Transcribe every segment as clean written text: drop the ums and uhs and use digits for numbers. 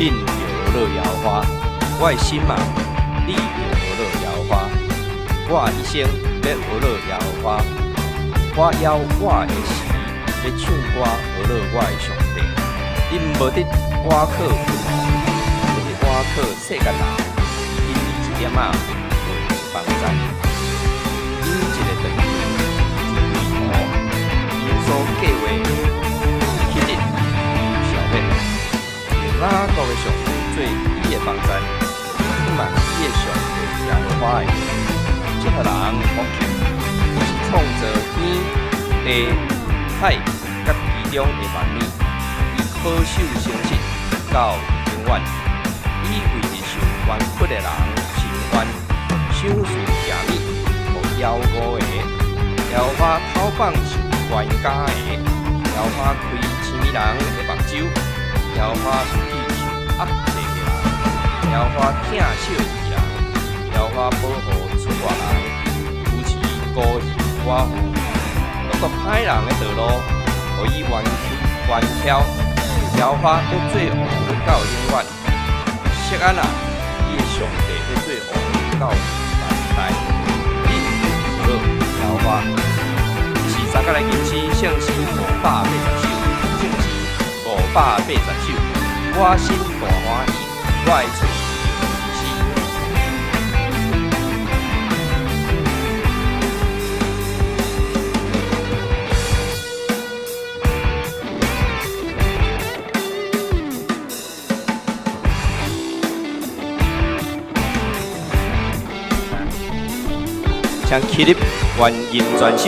恁著學樂耶和華，我的心啊，你著學樂耶和華。我一生欲學樂耶和華，我枵餓的時欲唱歌學樂我的上帝。𪜶無得倚靠君王，無得倚靠世間人，𪜶一點仔袂幫贊。𪜶一个轉去就歸土，𪜶所計劃彼日就消滅。用雅各的上帝做伊的幫贊，仰望伊的上帝耶和華的，這予人福氣，伊是創造天地海佮其中的萬物，伊保守誠實到永遠。伊為著受冤屈的人伸冤，賞賜赦免予枵餓的。耶和華討放受關監的，耶和華開痴物人的目睭，耶和華醫治受壓制的人，耶和華疼惜義人，耶和華保護出外人，扶持孤兒寡婦，獨斷歹人的道路，予伊彎曲彎翹。耶和華欲做王到永遠。錫安啊，你的上帝欲做王到萬代。恁著學樂耶和華。是三角來吟詩，聖詩580首，聖詩580首。我心大歡喜，我的喙吟詩。請起立，願吟全首。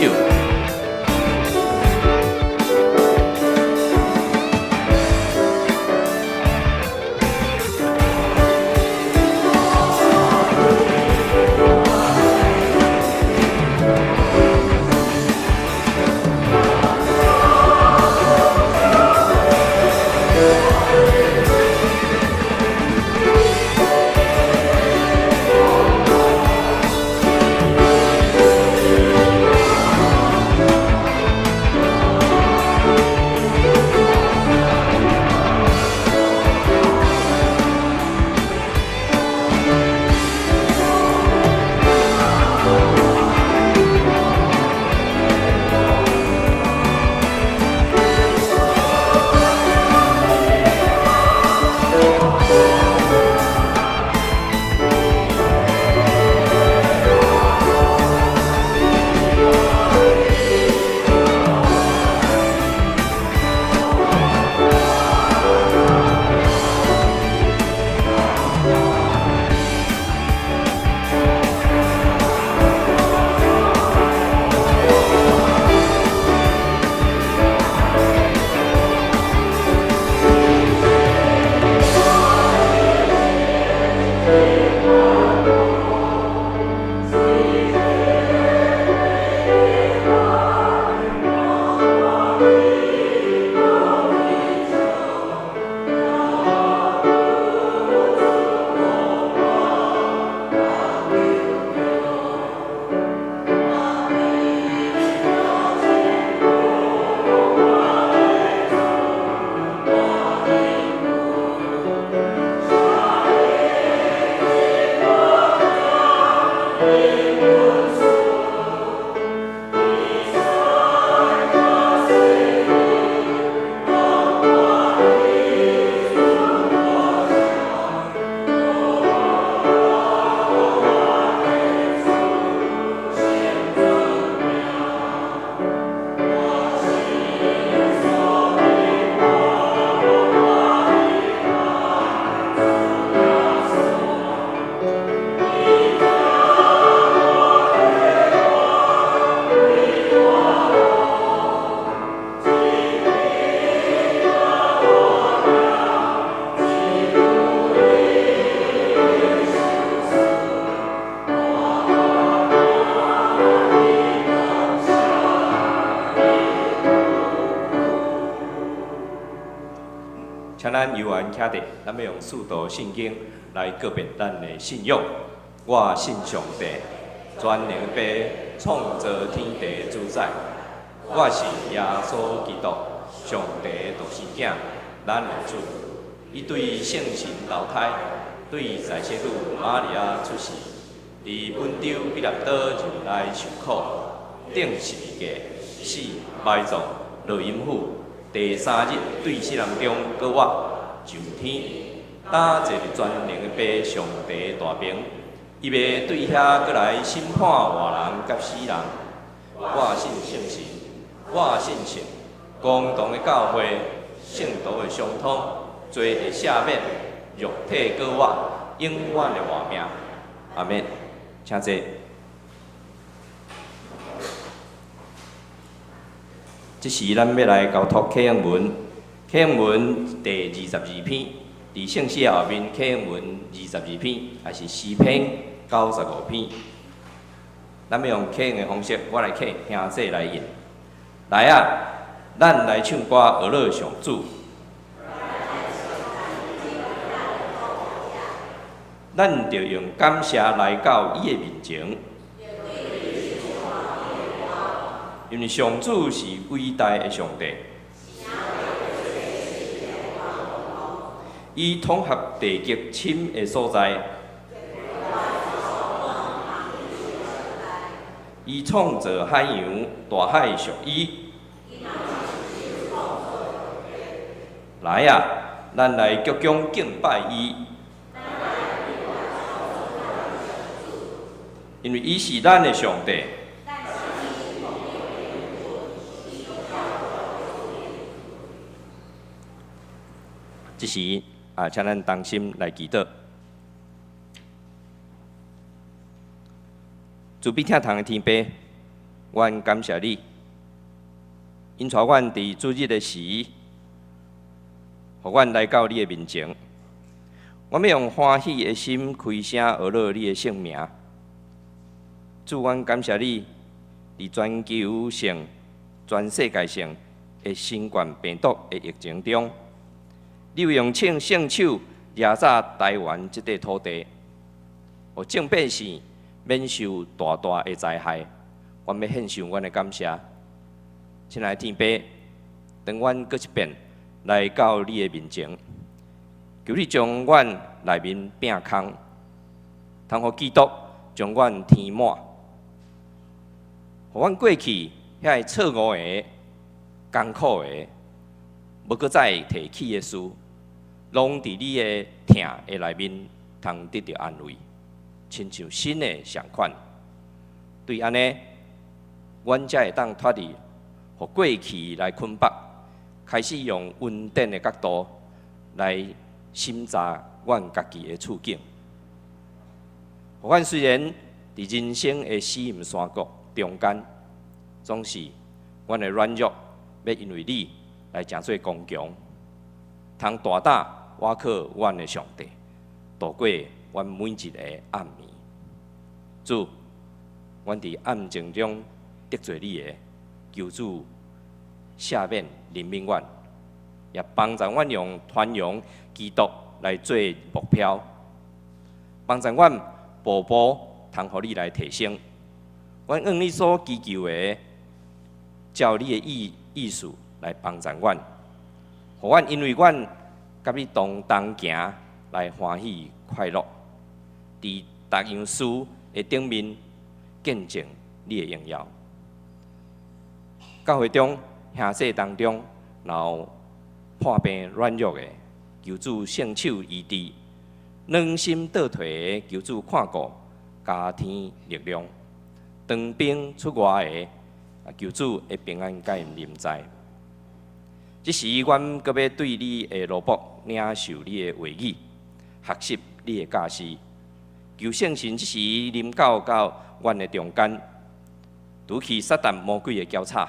請咱悠閒徛佇，咱欲用使徒信經來告別咱的信仰。我信上帝，全能父，創造天地主宰。我信耶穌基督，上帝獨生囝，咱的主。伊對聖神投胎，對在聖女瑪利亞出世，佇本丟彼拉多入內受苦，釘十字架，死埋葬，落陰府，第三日對死人中閣活，上天，擔坐佇全能的父上帝大爿，伊欲對遐閣來審判活人佮死人。我信聖神，我信聖公同的教會，聖徒的相通，罪的赦免，肉體閣活，永遠的活命。阿們，請坐。這時咱欲來交託啟應文，啟應文第二十二篇，佇聖詩後面啟應文二十二篇，也是詩篇九十五篇。咱欲用啟應的方式，我來啟，兄弟來應。來啊，咱來唱歌，學樂上主。咱著用感謝來到伊的面前，因為上主是偉大的上帝，伊統合地極深的所在，伊創造海洋，大海屬伊。來啊，咱來鞠躬敬拜伊。因為伊是咱的上帝。這時啊，請咱同心來祈禱。慈悲疼痛的天父，阮感謝你，引帶阮佇主日的時，予阮來到你的面前。阮欲用歡喜的心開聲學樂你的聖名。主，阮感謝你，佇全球性、全世界性的新冠病毒的疫情中，你有用聖聖手掠早台灣這塊土地，予眾百姓免受大大的災害。阮欲獻上阮的感謝。親愛的天父，當阮閣一遍來到你的面前，求你將阮內面摒空，通予基督將阮填滿。予阮過去遐个錯誤的、艱苦的、無閣再提起的事，攏佇你的疼的內面通得著安慰，親像新的仝款。對按呢，阮才會當脫離予過去來捆綁，開始用恩典的角度來審查阮家己的處境。予阮雖然佇人生的死蔭山谷中間，總是阮的軟弱，欲因為你來成做剛強，通大膽倚靠阮的上帝，度過阮每一个暗暝。主，阮佇暗靜中得罪你的，求主赦免憐憫阮，也幫助阮用傳揚基督來做目標，幫助阮步步通予你來提升。阮按你所祈求的，照你的意意思來幫助阮，予阮因為阮佮你同同行來歡喜快樂，佇逐樣事的頂面見證你的榮耀。教會中兄弟當中，若有破病軟弱的，求主聖手醫治；軟心倒退的，求主看顧，加添力量。當兵出外的，求主的平安佮𪜶臨在。這時，阮閣欲對你的奴僕領受你的話語，學習你的教示。求聖神這時臨到到阮的中間，除去撒旦魔鬼的攪吵，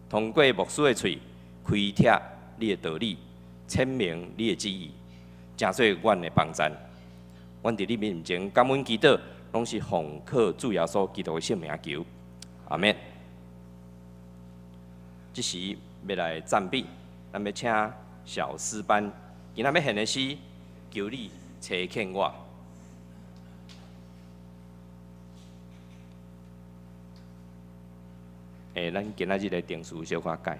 通過牧師的喙開拓你的道理，闡明你的旨意，成做阮的幫贊。阮佇你面前感恩祈禱，攏是奉靠主耶穌基督的聖名求，阿們。這時欲來讚美，咱欲請小詩班，今仔欲獻的詩，求你差遣我。欸，咱今仔日的定詞小可改。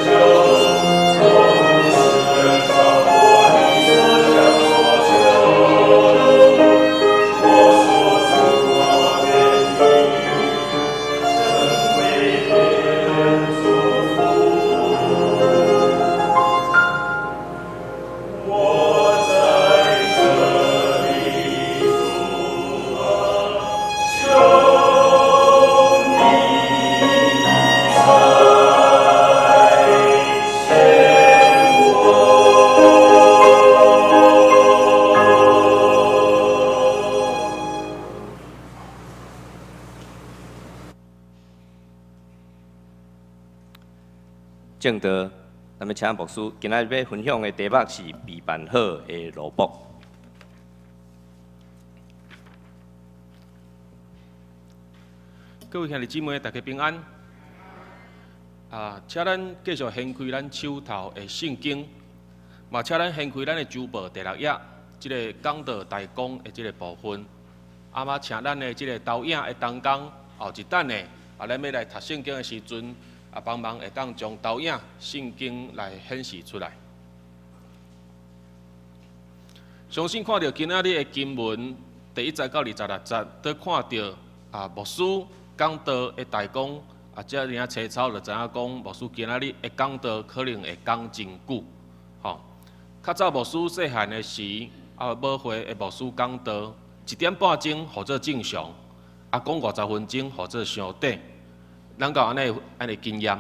就，我不使人超過你所想所求。我說主啊，願意成為別人祝福。我在這裡，主啊，求你差遣我。正道，咱欲請牧師今仔日欲分享的題目是備辦好的奴僕。各位兄弟姊妹，大家平安。啊，請咱繼續掀開咱手頭的聖經，嘛請咱掀開咱的周報第六頁，這個講道大綱的這個部分。啊，嘛請咱的這個投影的同工，後一等下，啊，咱欲來讀聖經的時陣，啊，幫忙會當將投影聖經來顯示出來。相信看著今仔日的經文第一節到26節，都看著啊，牧師講道的大綱啊，遮爾仔粗糙就知影講，牧師今仔日的講道可能會講真久，吼。較早牧師細漢的時，啊，母會的牧師講道，一點半鐘號做正常，啊，講50分鐘號做傷短。咱有按呢按呢經驗，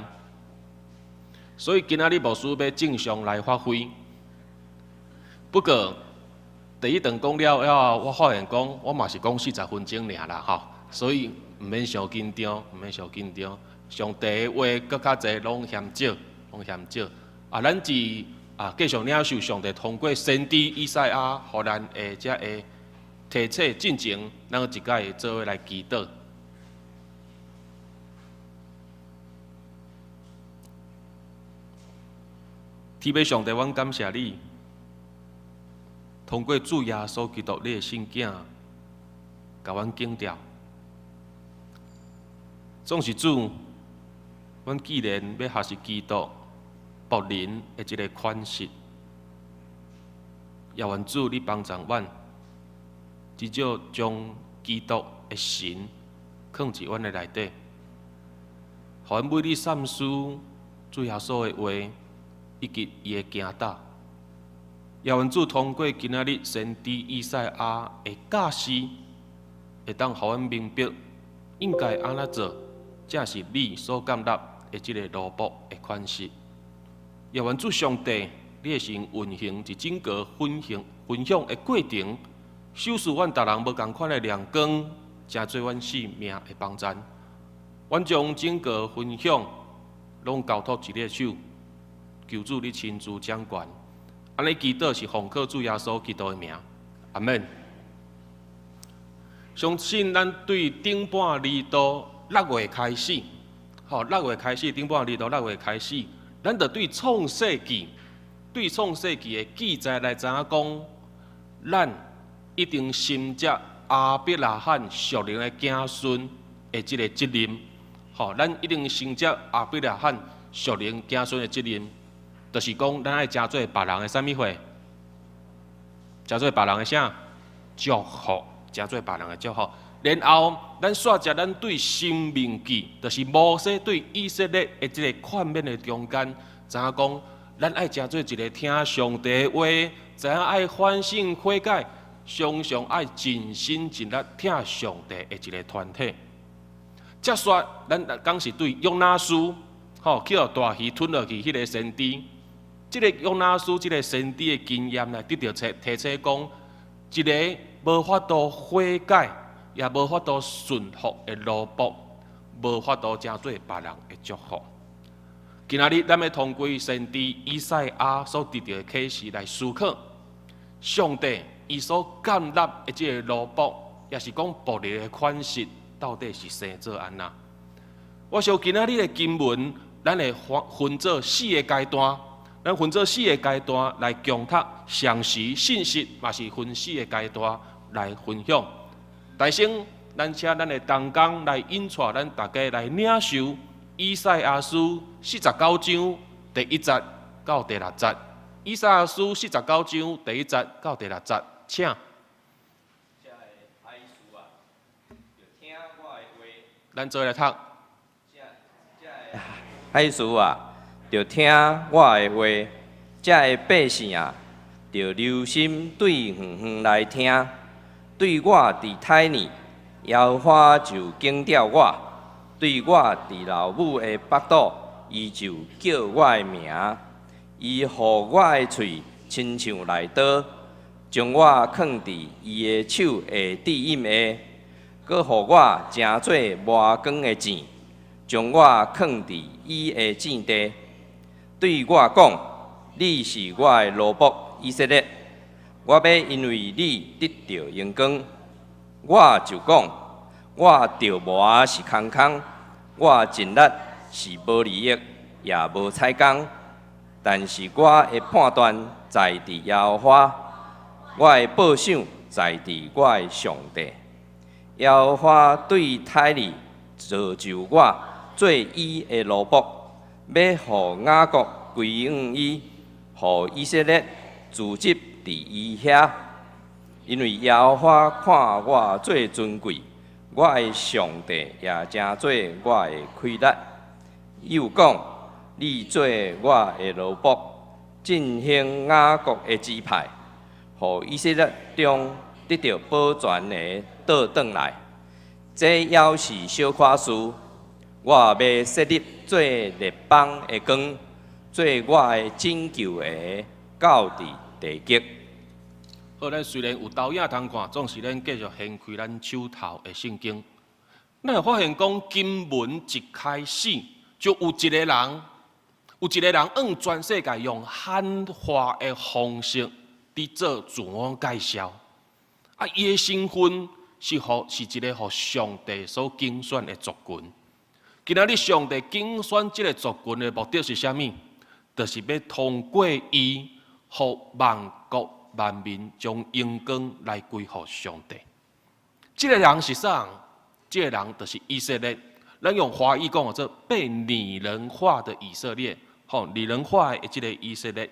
所以今仔日牧師欲正常來發揮。不過第一段講了後，我發現講我嘛是講40分鐘爾啦，吼，所以毋免傷緊張，毋免傷緊張。上帝的話閣較濟攏嫌少，攏嫌少。啊，咱是啊繼續領受上帝通過先知以賽亞，予咱的這个提醒進前，咱一擺做伙來祈禱。天父上帝，阮感謝你，通過主耶穌基督你的聖囝，共阮建造。總是主，阮既然欲學習基督僕人的這个款式，也願主你幫助阮，至少將基督的神囥佇阮的內底，予阮每日三思主耶穌的話，以及伊的行動。也願主通過今仔日先知以賽亞的教示，會當予阮明白應該按怎做，才是你所建立的這个奴僕的款式。也願主上帝，你的神運行佇整個分享的過程，賞賜阮逐人無仝款的亮光，成做阮生命的幫贊。阮將整個分享攏交託佇你的手，求主你親自掌權。按呢祈禱是奉靠主耶穌基督的名，阿們。相信咱對頂半年度六月開始，吼，六月開始，頂半年度六月開始，咱就對創世記，對創世記的記載來知影講，咱一定承接亞伯拉罕屬靈的子孫的這個責任，吼，咱一定承接亞伯拉罕屬靈子孫的責任。就是講，咱愛成做別人的啥物貨？成做別人的啥？祝福，成做別人的祝福。然後，咱煞接咱對申命記，就是摩西對以色列的這个勸勉的中間，知影講，咱愛成做一个聽上帝的話，知影愛反省悔改，常常愛盡心盡力疼上帝的一个團體。接續，咱講是對約拿書，吼，去予大魚吞落去彼个先知。這个約拿書，這个先知的經驗來得著提醒講，一个無法度悔改，也無法度順服的奴僕，無法度成做別人的祝福。今仔日咱欲通過先知以賽亞所得著的啟示來思考，上帝伊所建立的這个奴僕，也是講僕人的款式，到底是生做按怎？我想今仔日的經文，咱會分做四个階段。咱分做四个階段來共讀詳細信息，嘛是分四个階段來分享。大先，咱請咱的同工來引帶咱大家來領受以賽亞書49章第一節到第六節。以賽亞書四十九章第一節到第六節，請。遮的海事啊，著聽我的話。咱做來讀。海事啊，著聽我的話。遮的百姓啊，著留心對遠遠來聽。對我佇胎裡，耶和華就揀著我；對我佇老母的腹肚，伊就叫我的名。伊予我的喙親像利刀，將我囥佇伊的手的指引下，閣予我成做磨光的箭，將我囥佇伊的箭地。對我講：你是我的奴僕以色列，我欲因為你得著榮光。我就講：我著磨是空空，我盡力是無利益，也無彩工。但是我的判斷在佇耶和華，我的報賞在佇我的上帝。耶和華對胎裡造就我，做伊的奴僕，欲予雅各歸向伊，予以色列聚集佇伊遐。因為耶和華看我做尊貴，我的上帝也成做我的氣力。伊又講：你做我的奴僕，振興雅各的支派，予以色列中得著保全的倒轉來。這猶是小可事，我欲設立做列邦的光，做我的拯救的到佇地極。好，咱雖然有投影通看，總是咱繼續掀開咱手頭的聖經。咱會發現講經文一開始就有一個人，有一個人向全世界用喊話的方式佇做自我介紹。啊，伊的身份是一個予上帝所揀選的族群。今仔日上帝揀選這個族群的目的是啥物？就是欲通過伊，予萬國萬民將榮光來歸予上帝。這個人是啥人？這個人就是以色列。咱用華語講做被擬人化的以色列，吼，擬人化的這個以色列。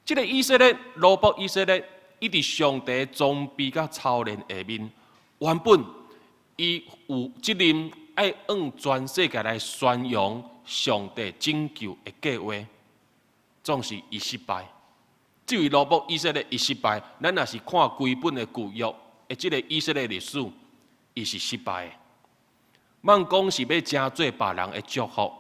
這個以色列，奴僕以色列，伊佇上帝裝備佮操練下面，原本伊有責任愛向全世界來宣揚上帝拯救的計劃，總是伊失敗。這位奴僕以色列伊失敗，咱若是看規本的舊約的這個以色列歷史，伊是失敗的。莫講是欲成做別人的祝福，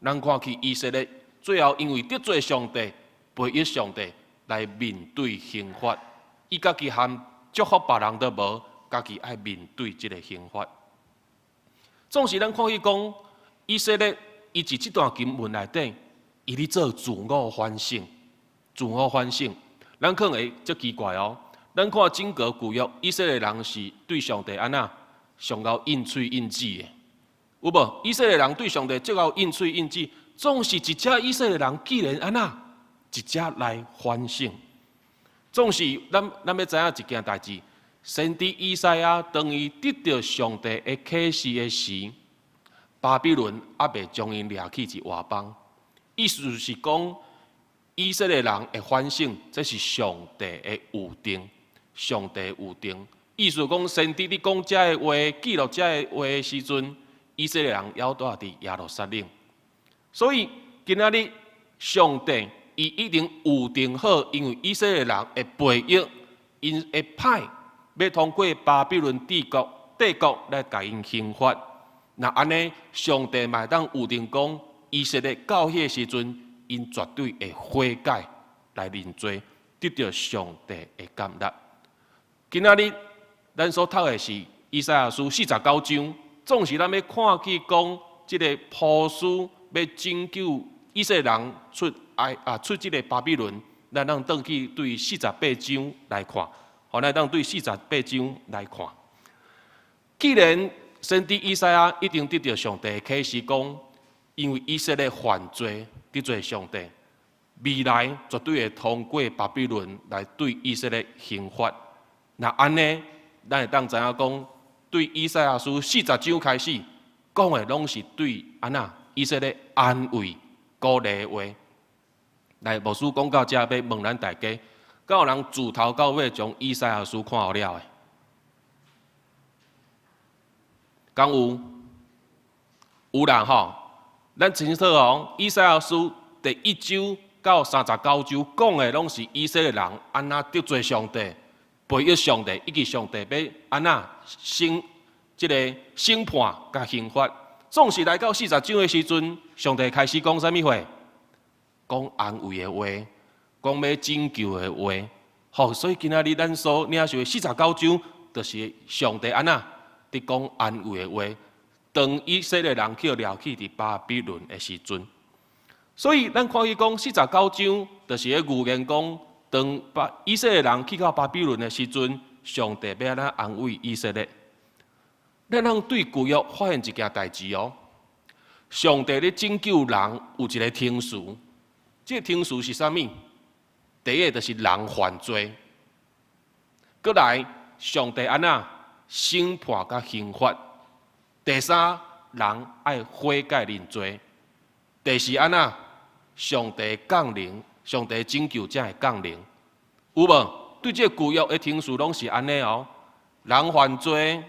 咱看去以色列最後因為得罪上帝、背逆上帝，來面對刑罰。伊家己含祝福別人都無，家己愛面對這個刑罰。總是咱看去講，以色列伊佇這段經文內底，伊咧做自我反省，自我反省。咱可能會足奇怪哦。咱看整個舊約，以色列人是對上帝按怎上𠢕應喙應舌的，有無？以色列人對上帝足𠢕應喙應舌，總是一隻以色列人竟然按怎一隻來反省。總是咱欲知影一件代誌，先知以賽亞當伊得著上帝的啟示的時，巴比倫猶未將𪜶掠去佇外邦，意思是講，以色列人會反省，這是上帝的預定，上帝預定。意思講，先知佇講這个話、記錄這个話的時陣，以色列人猶蹛佇耶路撒冷。所以今仔日上帝伊已經預定好，因為以色列人會背逆，𪜶會派欲通過巴比倫帝國來共𪜶刑罰。若按呢，上帝嘛會當預定講，以色列到彼个時陣，𪜶絕對會悔改來認罪，得著上帝的接納。今仔日咱所讀的是以賽亞書四十九章，總是咱欲看去講，這个波斯欲拯救以色列人出埃啊出這个巴比倫，咱通轉去對四十八章來看，予咱當對四十八章來看。既然先知以賽亞已經得著上帝的啟示，講因為以色列犯罪得罪上帝，未來絕對會通過巴比倫來對以色列刑罰。若按呢，咱會當知影講，對以賽亞書四十章開始講的，攏是對按怎以色列安慰鼓勵的話。來，牧師講到遮，欲問咱大家，敢有人自頭到尾將以賽亞書看予了的？敢有？有人吼？咱清楚哦，以賽亞書第一章到39章講的，攏是以色列人按怎得罪上帝、背約上帝，以及上帝欲按怎審這个審判佮刑罰。總是來到40章的時陣，上帝開始講啥物話？講安慰的話，講欲拯救的話。好，所以今仔日咱所領受的四十九章，就是上帝按怎佇講安慰的話。當以色列人去掠去佇巴比倫的時陣，所以咱看伊講四十九章，就是咧預言講，當巴以色列人去到巴比倫的時陣，上帝欲按怎安慰以色列。咱通對舊約發現一件代誌哦，上帝咧拯救人有一个程序，這个程序是啥物？第一个就是人犯罪，閣來上帝按怎審判佮刑罰。第三，人愛悔改認罪。第四，按怎上帝降臨，上帝拯救才會降臨，有無？對這个舊約的程序攏是按呢哦。人犯罪，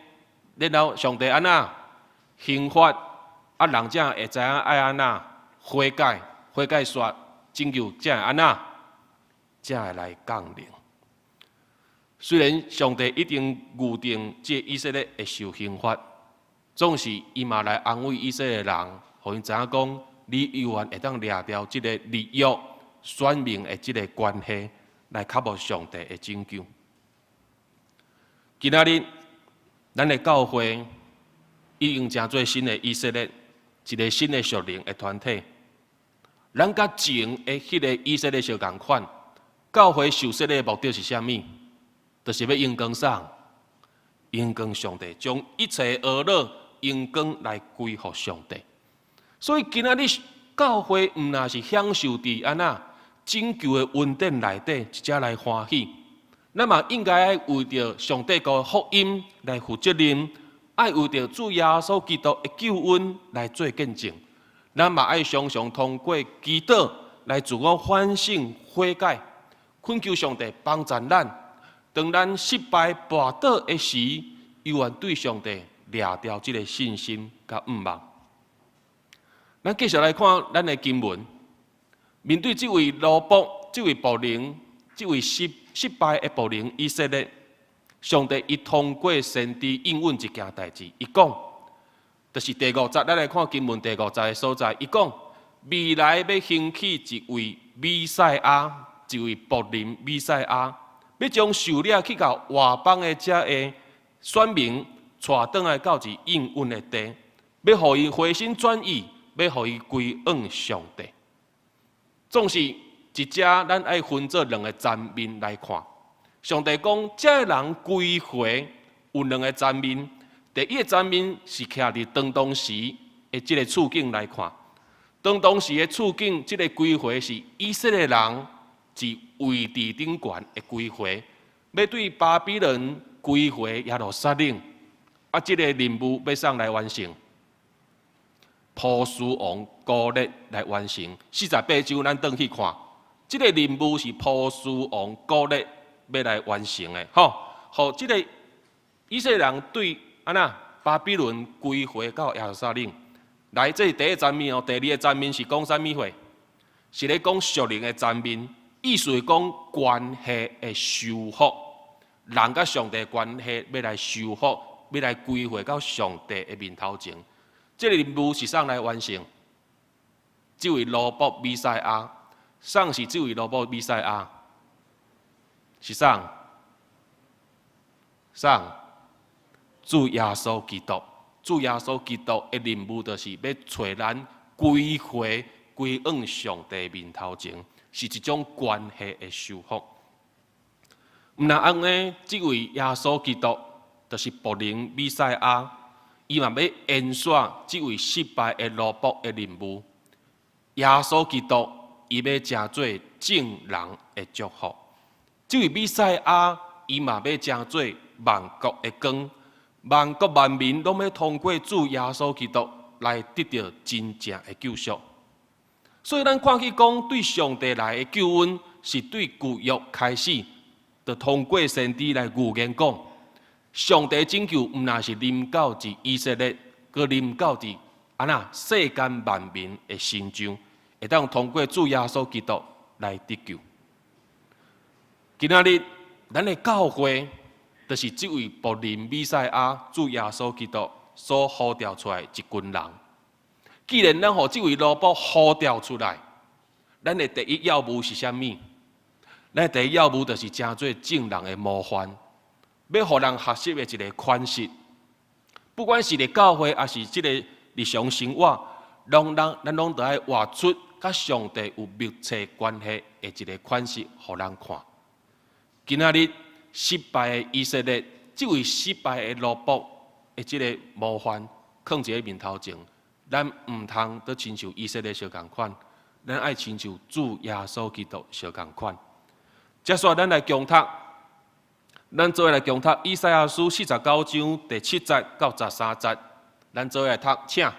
然後上帝按怎刑罰，啊人才會知影愛按怎悔改，悔改煞拯救才會按怎，才會來降臨。雖然上帝已經預定這以色列會受刑罰，總是伊嘛來安慰以色列人，予𪜶知影講，你猶原會當掠牢這个立約選民的這个關係，來渴慕上帝的拯救。今仔日，咱的教會已經成做新的以色列，一个新的屬靈的團體。咱佮前的彼个以色列相仝款，教會受洗的目的是啥物？就是欲榮光啥？榮光上帝，將一切呵咾榮光來歸予上帝。所以今仔日教會毋但是享受佇按怎拯救的恩典內底，一齊來歡喜。咱嘛應該愛為著上帝國的福音來負責任，愛為著主耶穌基督的救恩來做見證。咱嘛愛常常通過祈禱來自我反省悔改，懇求上帝幫助咱。當咱失敗跋倒的時，猶原對上帝掠牢這个信心佮向望。咱繼續來看咱的經文，面對這位奴僕、這位僕人、這位失敗的僕人以色列，上帝伊通過先知應允一件代誌，伊講，就是第五節，咱來看經文第五節的所在，伊講未來欲興起一位彌賽亞，一位僕人彌賽亞，欲將受掠去到外邦的這个選民帶轉來到一應允的地，欲予伊回心轉意，欲予伊歸向上帝。總是佇遮，咱愛分做兩个層面來看。上帝講，這个人歸回有兩个層面。第一个層面是徛佇當當時的這个處境來看，當當時的處境，這个歸回是以色列人佇位置頂懸的歸回，欲對巴比倫歸回耶路撒冷，啊，這个任務欲誰來完成？波斯王古列來完成。48章，咱轉去看，這个任務是波斯王古列欲來完成的，吼，予這个以色列人對按怎巴比倫歸回到耶路撒冷。來，這是第一個層面哦。第二个層面是講啥物話？是咧講屬靈的層面，意思是講關係的修復，人佮上帝關係欲來修復，欲來歸回到上帝的面頭前。這个任務是誰來完成？這位奴僕彌賽亞，誰是這位奴僕彌賽亞？是誰？誰？主耶穌基督。主耶穌基督的任務就是欲揣咱歸回歸向上帝面頭前，是一種關係的修復。毋但按呢，這位耶穌基督就是僕人彌賽亞，伊嘛欲延續這位失敗的奴僕的任務。耶穌基督伊欲成做眾人的祝福。這位彌賽亞伊嘛欲成做萬國的光，萬國萬民攏欲通過主耶穌基督來得著真正的救贖。所以咱看去講，對上帝來的救恩是對舊約開始，就通過先知來預言講，上帝拯救毋但是臨到佇以色列，閣臨到佇按怎世間萬民的身上，會當通過主耶穌基督來得救。今仔日咱的教會，就是這位僕人彌賽亞主耶穌基督所呼召出來一群人。既然咱予這位奴僕呼召出來，咱的第一要務是啥物？咱的第一要務就是成做眾人的模範，欲予人學習的一个款式。不管是佇教會，抑是這个日常生活，攏咱咱攏著愛活出佮上帝有密切關係的一个款式，予人看。今仔日失敗的以色列，這位失敗的奴僕的這个模範，囥佇咧面頭前，咱毋通閣親像以色列相仝款，咱愛親像主耶穌基督相仝款。接續咱來共讀，咱做伙來共讀以賽亞書四十九章第七節到十三節，咱做伙來讀，請。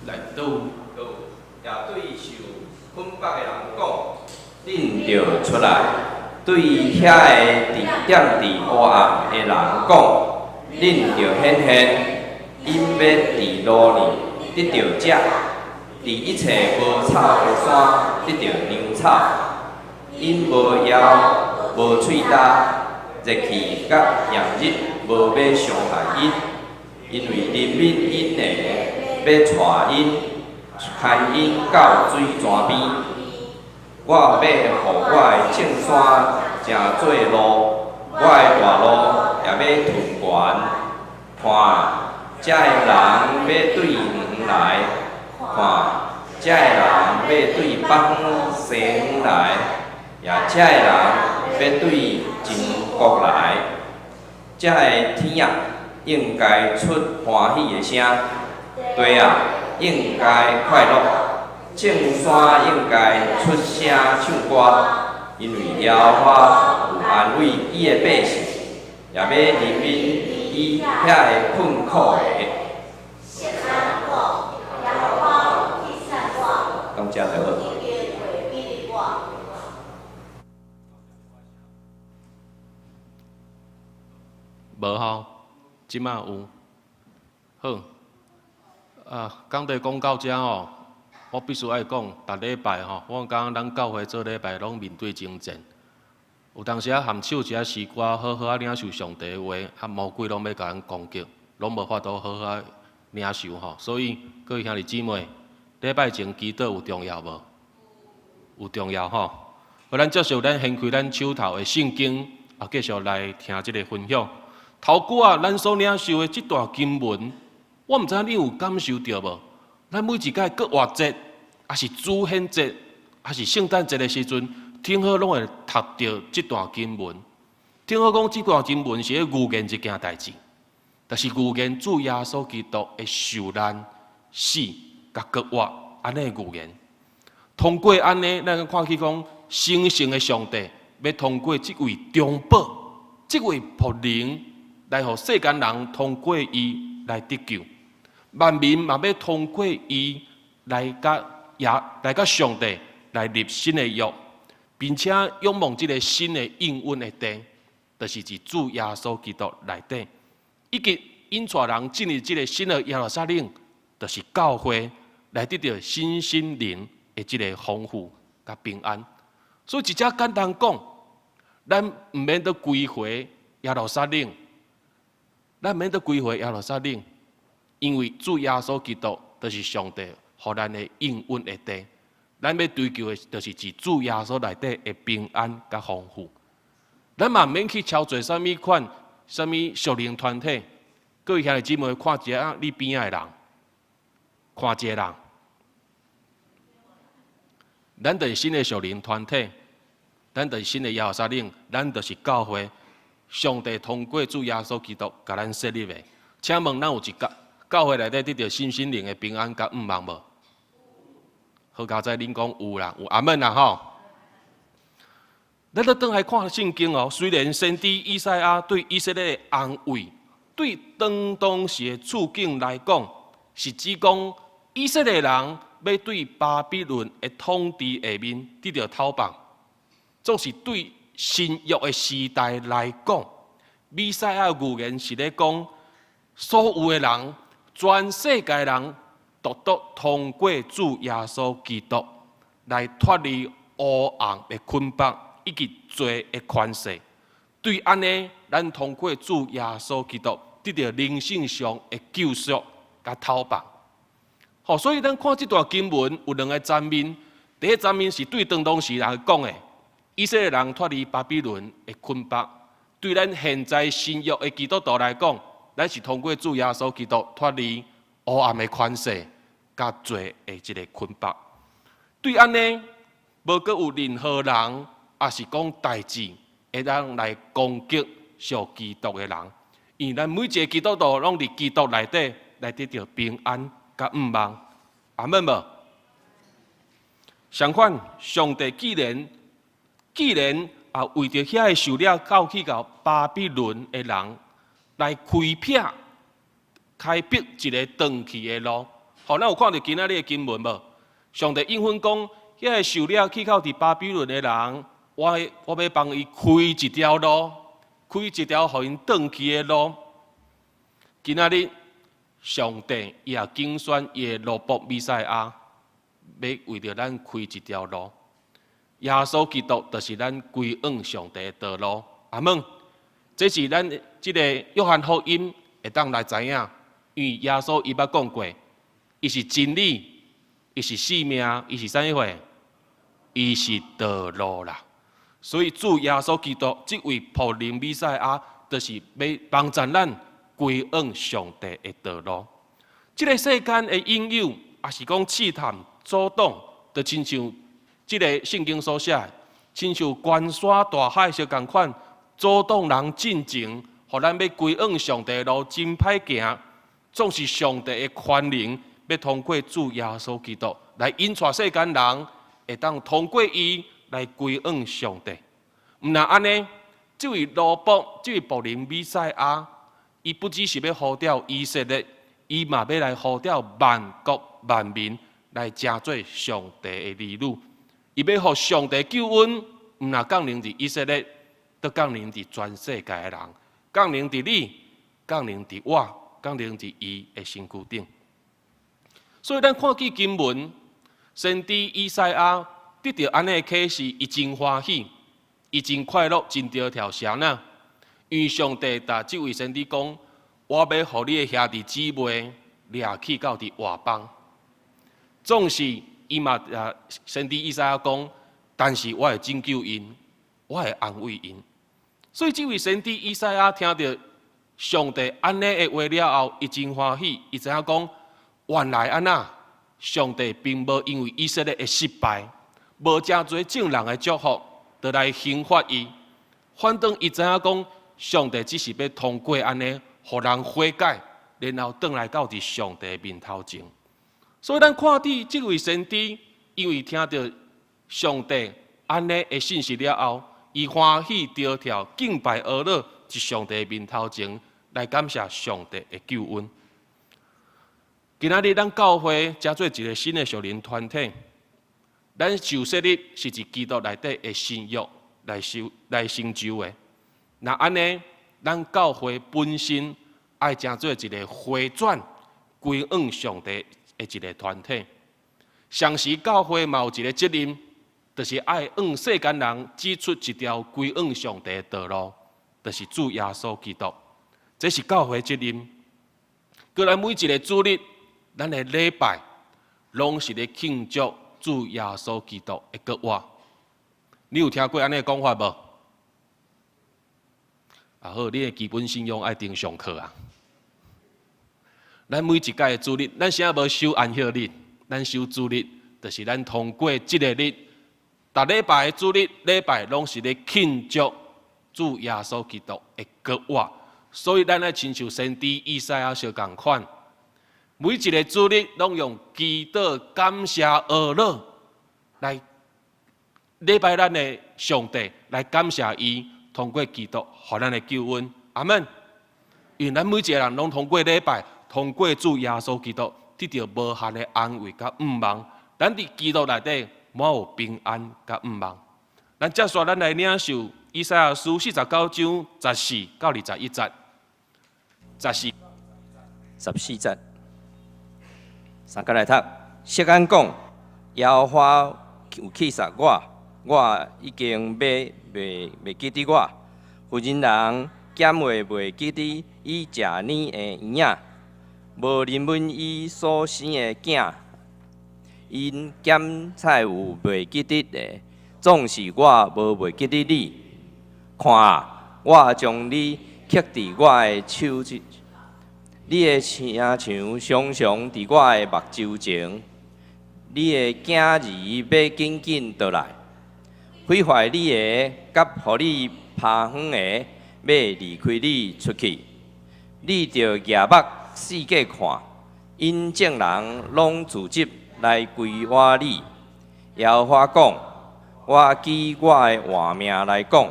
來倒。也對受捆綁的人講：恁著出來！對遐个佇踮佇黑暗的人講：恁著顯現！𪜶欲佇路裡得著食，佇一切無草的山得著糧草。𪜶無枵，無喙焦，熱氣佮炎熱無欲傷害𪜶，因為憐憫𪜶的欲帶𪜶，牽𪜶到水泉邊。我欲予我的聖山成做路，我的大路也欲騰懸。看，遮的人欲對遠方來；看，遮的人欲對北方、西方來，也遮的人欲對近國來。遮的天仔應該出歡喜的聲，地仔應該快樂，眾山應該出聲唱歌，因為耶和華有安慰伊的百姓，也欲憐憫伊遐个困苦的。講遮就好。無吼，這馬有。好，啊，講題講到遮吼，我必須愛講，逐禮拜吼，我感覺咱教會做禮拜攏面對爭戰。有當時仔含唱一下詩歌，好好仔領受上帝的話，啊，魔鬼攏欲共咱攻擊，攏無法度好好仔領受吼。所以各位兄弟姊妹，禮拜前祈禱有重要無？有重要吼。好，咱繼續，咱掀開咱手頭的聖經，啊，繼續來聽這个分享。頭拄仔，咱所領受的這段經文，我毋知影你有感受著無？咱每一屆復活節，抑是主顯節，抑是聖誕節的時陣，挺好攏會讀著這段經文。挺好講，這段經文是咧預言一件代誌，就是預言主耶穌基督的受難、死、佮復活，按呢預言。通過按呢，咱看去講，神聖的上帝欲通過這位中保、這位僕人，來予世間人通過伊來得救，萬民嘛欲通過伊來佮耶來佮上帝來立新的約，並且仰望這个新的應允的地，就是佇主耶穌基督內底，以及𪜶帶人進入這个新的耶路撒冷，就是教會來得著身心靈的這个豐富佮平安。所以直接簡單講，咱毋免閣歸回耶路撒冷。咱免閣歸回耶路撒冷，因為主耶穌基督就是上帝予咱的應允的地。咱欲追求的，就是佇主耶穌內底的平安佮豐富。咱嘛毋免去操做啥物款、啥物屬靈團體。各位兄弟姊妹，看一下你邊仔的人，看一个人，咱就是新的屬靈團體，咱就是新的耶路撒冷，咱就是教會。上帝通過主耶穌基督共咱設立的。請問，咱有佇教教會內底得著身心靈的平安佮向望無？好佳哉，恁講有啦，有阿們啦吼。咱閣轉來看聖經哦，雖然先知以賽亞對以色列的安慰，對當當時的處境來講，是指講以色列人欲對巴比倫的統治下面得著透放，總是對新約的時代來講，彌賽亞預言是咧講，所有的人，全世界人，獨獨通過主耶穌基督來脫離黑暗的捆綁以及罪的權勢。對按呢，咱通過主耶穌基督得著靈性上的救贖佮透放。好，所以咱看這段經文有兩个層面。第一層面是對當當時人講的，以色列人脫離巴比倫的捆綁；對咱現在新約的基督徒來講，咱是通過主耶穌基督脫離黑暗的權勢佮罪的這个捆綁。對按呢，無閣有任何人，抑是講代誌，會當來攻擊屬基督的人，因為咱每一个基督徒攏佇基督內底來得著平安佮向望。阿們無？相反，上帝既然啊為著遐个受掠到去到巴比倫的人來開闢一个轉去的路。好，咱有看著今仔日的經文無？上帝應允講，遐个受掠去到佇巴比倫的人，我欲幫伊開一條路，開一條予𪜶轉去的路。今仔日，上帝伊也揀選伊的奴僕彌賽亞，欲為著咱開一條路。耶穌基督就是咱歸向上帝的道路。阿們，這是咱這个約翰福音會當來知影，因為耶穌伊捌講過，伊是真理，伊是生命，伊是啥物貨？伊是道路啦。所以主耶穌基督這位僕人彌賽亞，就是欲幫助咱歸向上帝的道路。這个世間的引誘，抑是講試探、阻擋，就親像這个聖經所寫的，親像關山大海相仝款，阻擋人進前，予咱欲歸向上帝的路真歹行。總是上帝的權能，欲通過主耶穌基督來引帶世間人，會當通過伊來歸向上帝。毋但按呢，這位奴僕，這位僕人彌賽亞，伊不只是欲呼召以色列，伊嘛欲來呼召萬國萬民來成做上帝的兒女。伊欲予上帝救恩，毋但降臨佇以色列，閣降臨佇全世界的人，降臨佇你，降臨佇我，降臨佇伊的身軀頂。所以，咱看見經文，先知以賽亞得著按呢的啟示，伊真歡喜，伊真快樂，真著跳啥呢？因為上帝共這位先知講：我欲予你的兄弟姊妹掠去到佇外邦。總是伊嘛啊，先知以賽亞講，但是我會拯救𪜶，我會安慰𪜶。所以這位先知以賽亞聽著上帝按呢的話了後，伊真歡喜，伊知影講，原來按呢，上帝並無因為以色列的失敗，無誠濟眾人的祝福，就來刑罰伊。反倒伊知影講，上帝只是欲通過按呢，予人悔改，然後轉來到佇上帝面頭前。所以咱看佇這位先知，因為聽著上帝按呢的信息了後，伊歡喜著跳敬拜阿樂，佇上帝面頭前來感謝上帝的救恩。今仔日咱教會成做一个新的屬靈團體，咱受設立是佇基督內底的新約來修來成就的。若按呢，咱教會本身愛成做一个回轉歸向上帝的一个團體。同時教會嘛有一个責任，就是愛向世間人指出一條歸向上帝的道路，就是主耶穌基督。這是教會責任。閣來每一个主日，咱的禮拜，攏是咧慶祝主耶穌基督的復活。你有聽過按呢講法無？啊好，你的基本信仰愛定上課啊！咱每一屆的主日，咱啥無守安息日，咱守主日，就是咱通過這個日，逐禮拜的主日禮拜攏是咧慶祝主耶穌基督的復活。所以咱愛親像先知以賽亞書仝款，每一个主日攏用祈禱感謝呵咾來禮拜咱的上帝，來感謝伊通過基督予咱的救恩。阿門。因為咱每一个人攏通過禮拜，通過主耶穌基督得著無限的安慰佮盼望。咱佇基督內底滿有平安佮盼望。咱接續咱來領受以賽亞書49章14到21節。14。 14節，相仝來讀。錫安講，耶和華有棄殺我，我已經欲袂記得我。婦人人減會袂記得伊食奶的嬰仔，無憐憫伊所生的囝。𪜶減菜有袂記得的，總是我無袂記得你。看啊，我將你刻佇我的手中，你的城牆常常佇我的目睭前。你的囝兒欲緊緊倒來，毀壞你的，佮予你拋遠的，欲離開你出去。你著舉目四界看，𪜶眾人攏聚集來歸倚你。耶和華講：我舉我的活命來講，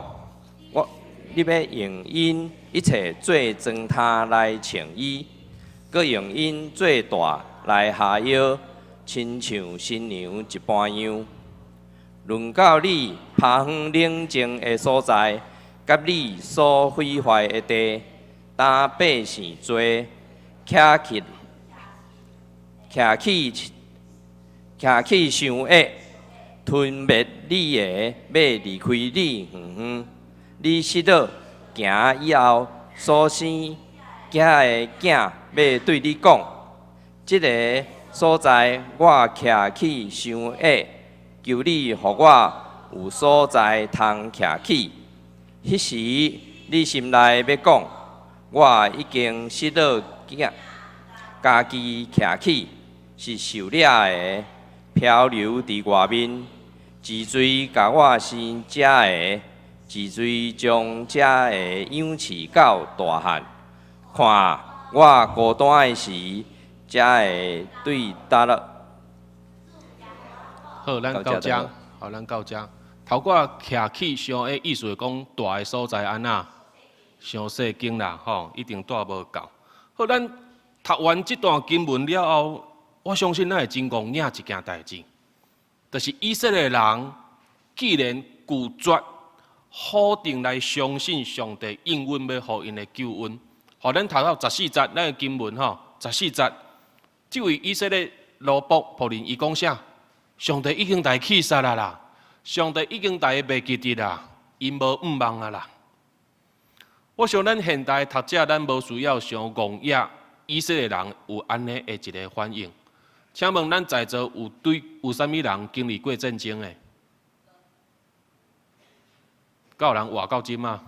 你欲用𪜶一切做磚頭來穿衣，閣用𪜶做帶來繫腰，親像新娘一般樣。論到你拋遠冷靜的所在，佮你所毀壞的地，當百姓坐，徛起徛起徛起傷矮，吞滅你的，欲離開你遠遠。你失落行以後所生囝的囝，欲對你講：這个所在我徛起傷矮，求你予我有所在通徛起。彼時你心內欲講：我已經失落行，家己徛起，是受掠的，漂流佇外面，治罪共我生這个，治罪將這个養飼到大漢。看我孤單的時，才會對搭了。好，咱到遮，好，咱到遮。頭拄徛起傷矮，意思是講蹛的所在按怎？傷細間啦，吼，一定蹛無夠。好，咱讀完這段經文了後，我相信咱會真戇影一件代誌，就是以色列人既然拒絕否定來相信上帝應允欲予𪜶的救恩，予咱讀到十四節，咱的經文吼，十四節，這位以色列奴僕僕人伊講啥？上帝已經共伊棄殺啦啦，上帝已經共伊袂記得啦，𪜶無盼望啊啦。我想咱現代讀者，咱無需要傷戇影以色列人有按呢的一个反應。請問咱在座有對有啥物人經歷過戰爭的？敢有人活到這馬？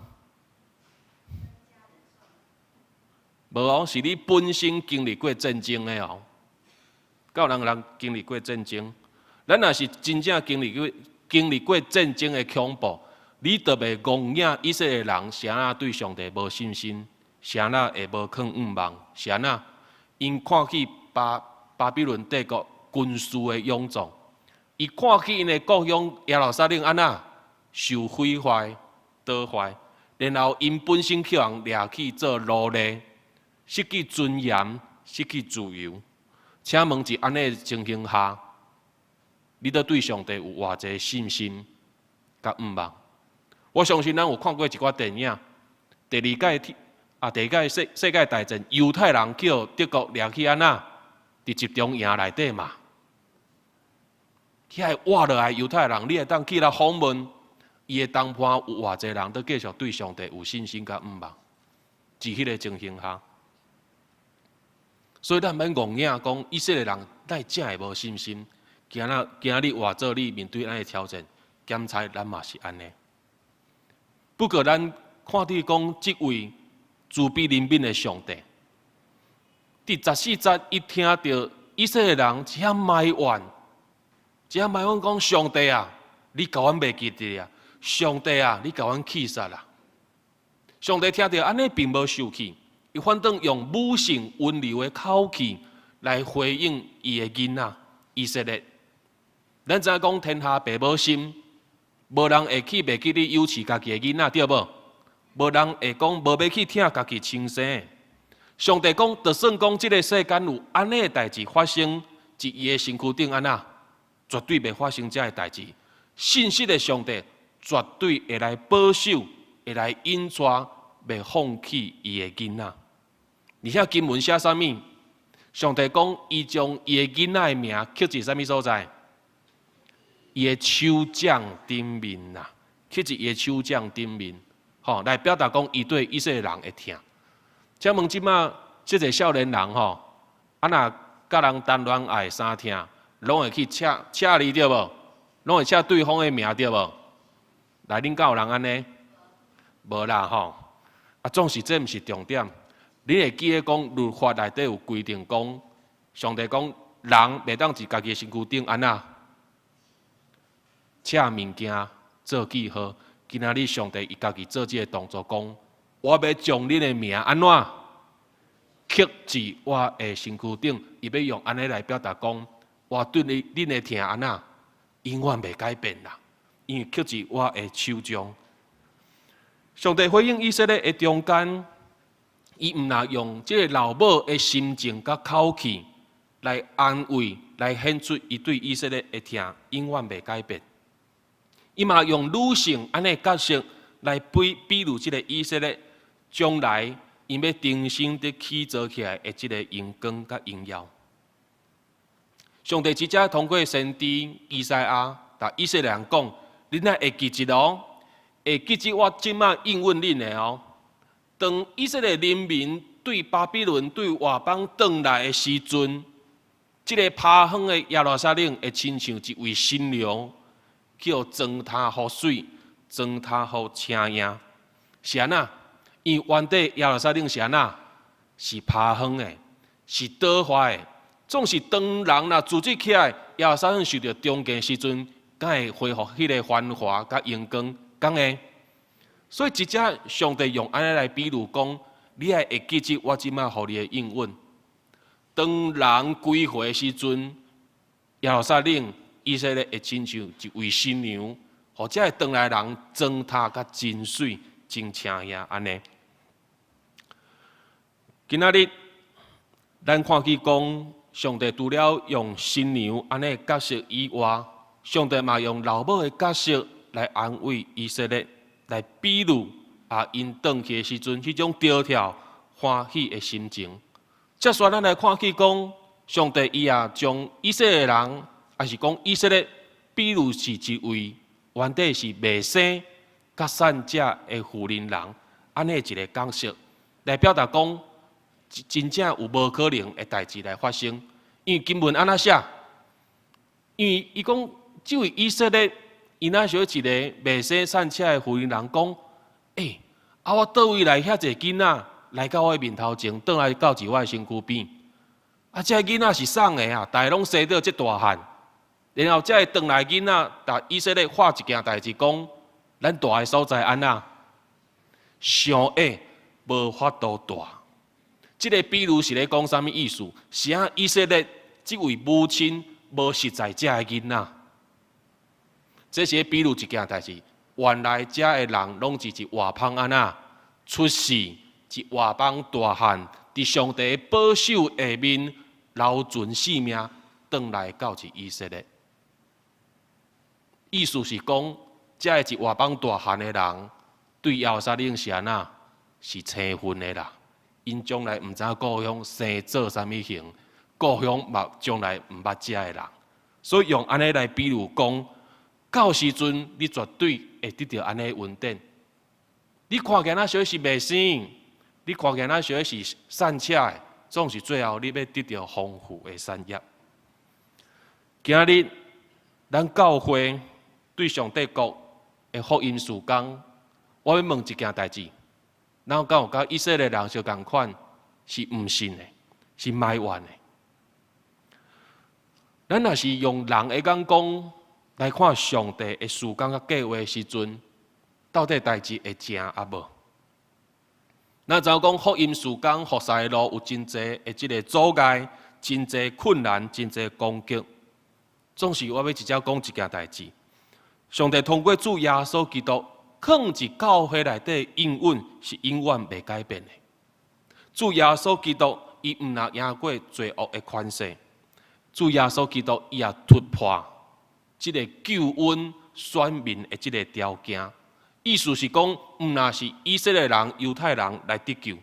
無哦，是你本身經歷過戰爭的哦。敢有人經歷過戰爭？咱若是真正經歷過戰爭的恐怖，你就袂戇影以色列人是按怎對上帝無信心，是按怎會無囥盼望，是按怎？𪜶看見巴比倫帝國軍事的勇壯，伊看見𪜶的故鄉耶路撒冷按怎受毀壞、倒壞，然後𪜶本身去予人掠去做奴隸，失去尊嚴、失去自由。請問佇按呢情形下，你閣對上帝有偌濟信心佮盼望？我相信咱有看過一寡電影，第二屆啊，第二屆世界大戰，猶太人去予德國掠去按怎？佇集中營內底嘛，遐活落來猶太人，你會當去來訪問伊的同伴，有偌濟人閣繼續對上帝有信心佮盼望？佇彼个情形下。所以咱毋免戇影講，以色列人哪會遮會無信心？今仔今日換做你面對按呢挑戰，檢查咱嘛是按呢。不過咱看佇講，這位慈悲憐憫的上帝，佇14節伊聽著以色列人這埋怨，這埋怨講上帝啊，你共阮袂記得啊！上帝啊，你共阮棄殺啊！上帝聽著按呢並無受氣，伊反轉用母性溫柔的口氣來回應伊的囡仔以色列。咱知影講天下父母心，無人會去袂記得養飼家己的囡仔，對無？無人會講無欲去疼家己親生。上帝講，就算講這个世間有按呢的代誌發生，佇伊的身軀頂按怎，絕對袂發生這个代誌。信實的上帝絕對會來保守，會來引帶，袂放棄伊的囡仔。而且經文寫啥物？上帝講，伊將伊的囡仔的名刻佇啥物所在？伊的手掌頂面啦，刻佇伊的手掌頂面，吼，來表達講伊對以色列人的疼。請問這馬這濟少年人吼，啊若佮人談戀愛相疼，攏會去寫寫字對無？攏會寫對方的名對無？來，恁敢有人按呢？無啦吼。啊，總是這毋是重點。你會記得講律法內底有規定講，上帝講人袂當佇家己的身軀頂按怎寫物件做記號。今仔日上帝伊家己做這个動作，講我欲將恁的名按怎刻佇我的身軀頂，伊欲用按呢來表達講，我對你恁的疼按怎永遠袂改變啦，因為刻佇我的手中。上帝回應以色列的中間，伊毋若用這个老母的心情佮口氣來安慰，來顯出伊對以色列的疼永遠袂改變。伊嘛用女性按呢角色來比比喻這个以色列將來𪜶欲重新佇起造起來的這个榮光佮榮耀。上帝直接通過先知以賽亞，共以色列人講：恁愛會記得哦，會記得我這馬應允恁的哦。當以色列人民對巴比倫對外邦轉來的時陣，這个拋荒的耶路撒冷會親像一位新娘，去予妝奅予媠，妝奅予青影。是按怎？因為原底耶路撒冷是按怎？是拋荒的，是倒壞的。總是當人若組織起來，耶路撒冷受著重建時陣，敢會恢復彼个繁華佮榮光？敢會？所以，直接上帝用按呢來比喻講，你愛會記得我這馬予你的應允。當人歸回的時陣，耶路撒冷以色列會親像一位新娘，予這个轉來人妝奅甲真媠、真青影按呢。今仔日咱看見講，上帝除了用新娘按呢角色以外，上帝嘛用老母的角色來安慰以色列，來比喻啊，𪜶轉去的時陣，彼種著跳歡喜的心情。接續咱來看見講，上帝伊也將以色列人，抑是講以色列，比喻是一位原底是未生佮散者的婦人人，按呢一个角色來表達講，真正有無可能的代誌來發生。因為經文按怎寫？因為伊講，這位以色列，伊若像一个未生散赤的婦人人講，欸，啊我佗位來遐濟囡仔來到我的面頭前，轉來到佇我的身軀邊。啊，這个囡仔是送的啊，逐个攏生到這大漢。然後這个轉來囡仔，共以色列話一件代誌，講咱蹛的所在按怎？傷矮無法度蹛。這个比喻是咧講啥物意思？是按以色列這位母親無實在這个囡仔。這是比喻一件代誌。原來遮的人攏是佇外邦按怎出世，佇外邦大漢，佇上帝保守下面留存性命，轉來到佇以色列。意思是講，遮个佇外邦大漢的人，對耶路撒冷是按怎？是生分的啦。𪜶將來毋知影故鄉生做啥物形，故鄉嘛將來毋捌遮的人，所以用按呢來比喻講，到時陣你絕對會得著按呢恩典。你看見若小是未生，你看起來若像是散赤的，總是最後你欲得著豐富的產業。今仔日咱教會對上帝國的福音事工，我欲問一件代誌：咱敢有佮以色列人相仝款，是毋信的，是埋怨的？咱若是用人的眼光來看上帝的事工佮計劃的時陣，到底代誌會成抑無？咱知影講福音事工服侍的路有真濟的這个阻礙，真濟困難，真濟攻擊。總是我欲直接講一件代誌：上帝通過主耶穌基督，囥佇教會內底，應允是永遠袂改變的。主耶穌基督，伊毋但贏過罪惡的權勢，主耶穌基督伊也突破這个救恩選民的這个條件。意思是講，毋但是以色列人、猶太人來得救，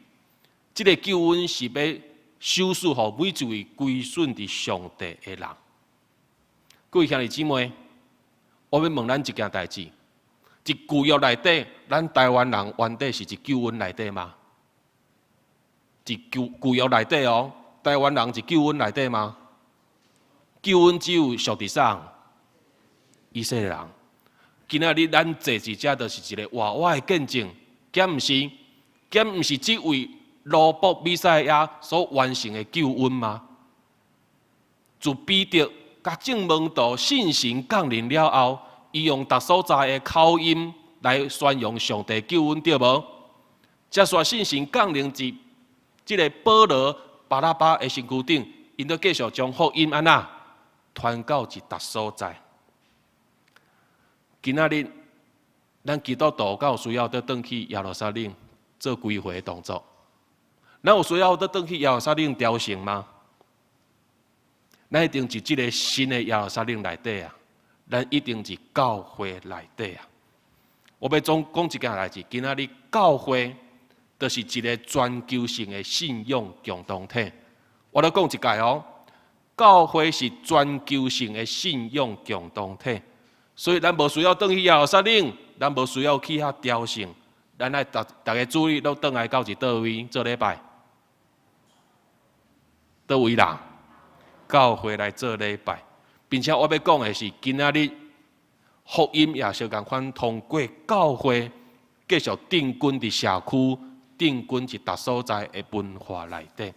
這个救恩是欲賞賜予每一位歸順佇上帝的人。各位兄弟姊妹，我欲問咱一件代誌：佇舊約內底，咱台灣人原底是佇救恩內底嗎？佇舊約內底哦，台灣人佇救恩內底嗎？救恩只有屬佇啥？以色列人。今仔日咱坐佇遮，就是一个活活的見證，敢毋是？敢毋是這位羅卜彌賽亞所完成的救恩嗎？自彼得共眾門徒信神降臨了後，伊用逐所在的口音來宣揚上帝救恩，對無？才煞信神降臨佇這个保羅、巴拿巴的身軀頂，𪜶都繼續將福音按怎傳到佇逐所在。今仔日，咱基督徒敢有需要閣轉去耶路撒冷做歸回的動作？咱有需要閣轉去耶路撒冷朝聖嗎？咱一定佇這个新的耶路撒冷內底啊！咱一定佇教會內底啊！我欲總講一件代誌，今仔日教會就是一个全球性的信仰共同體。我閣講一擺哦，教會是全球性的信仰共同體。所以咱無需要轉去耶路撒冷，咱無需要去遐朝聖，咱愛逐逐个主日攏轉來到佇佗位做禮拜？佗位啦？教會來做禮拜，並且我欲講的是，今仔日福音也相仝款通過教會繼續定根佇社區，定根佇逐所在的文化內底。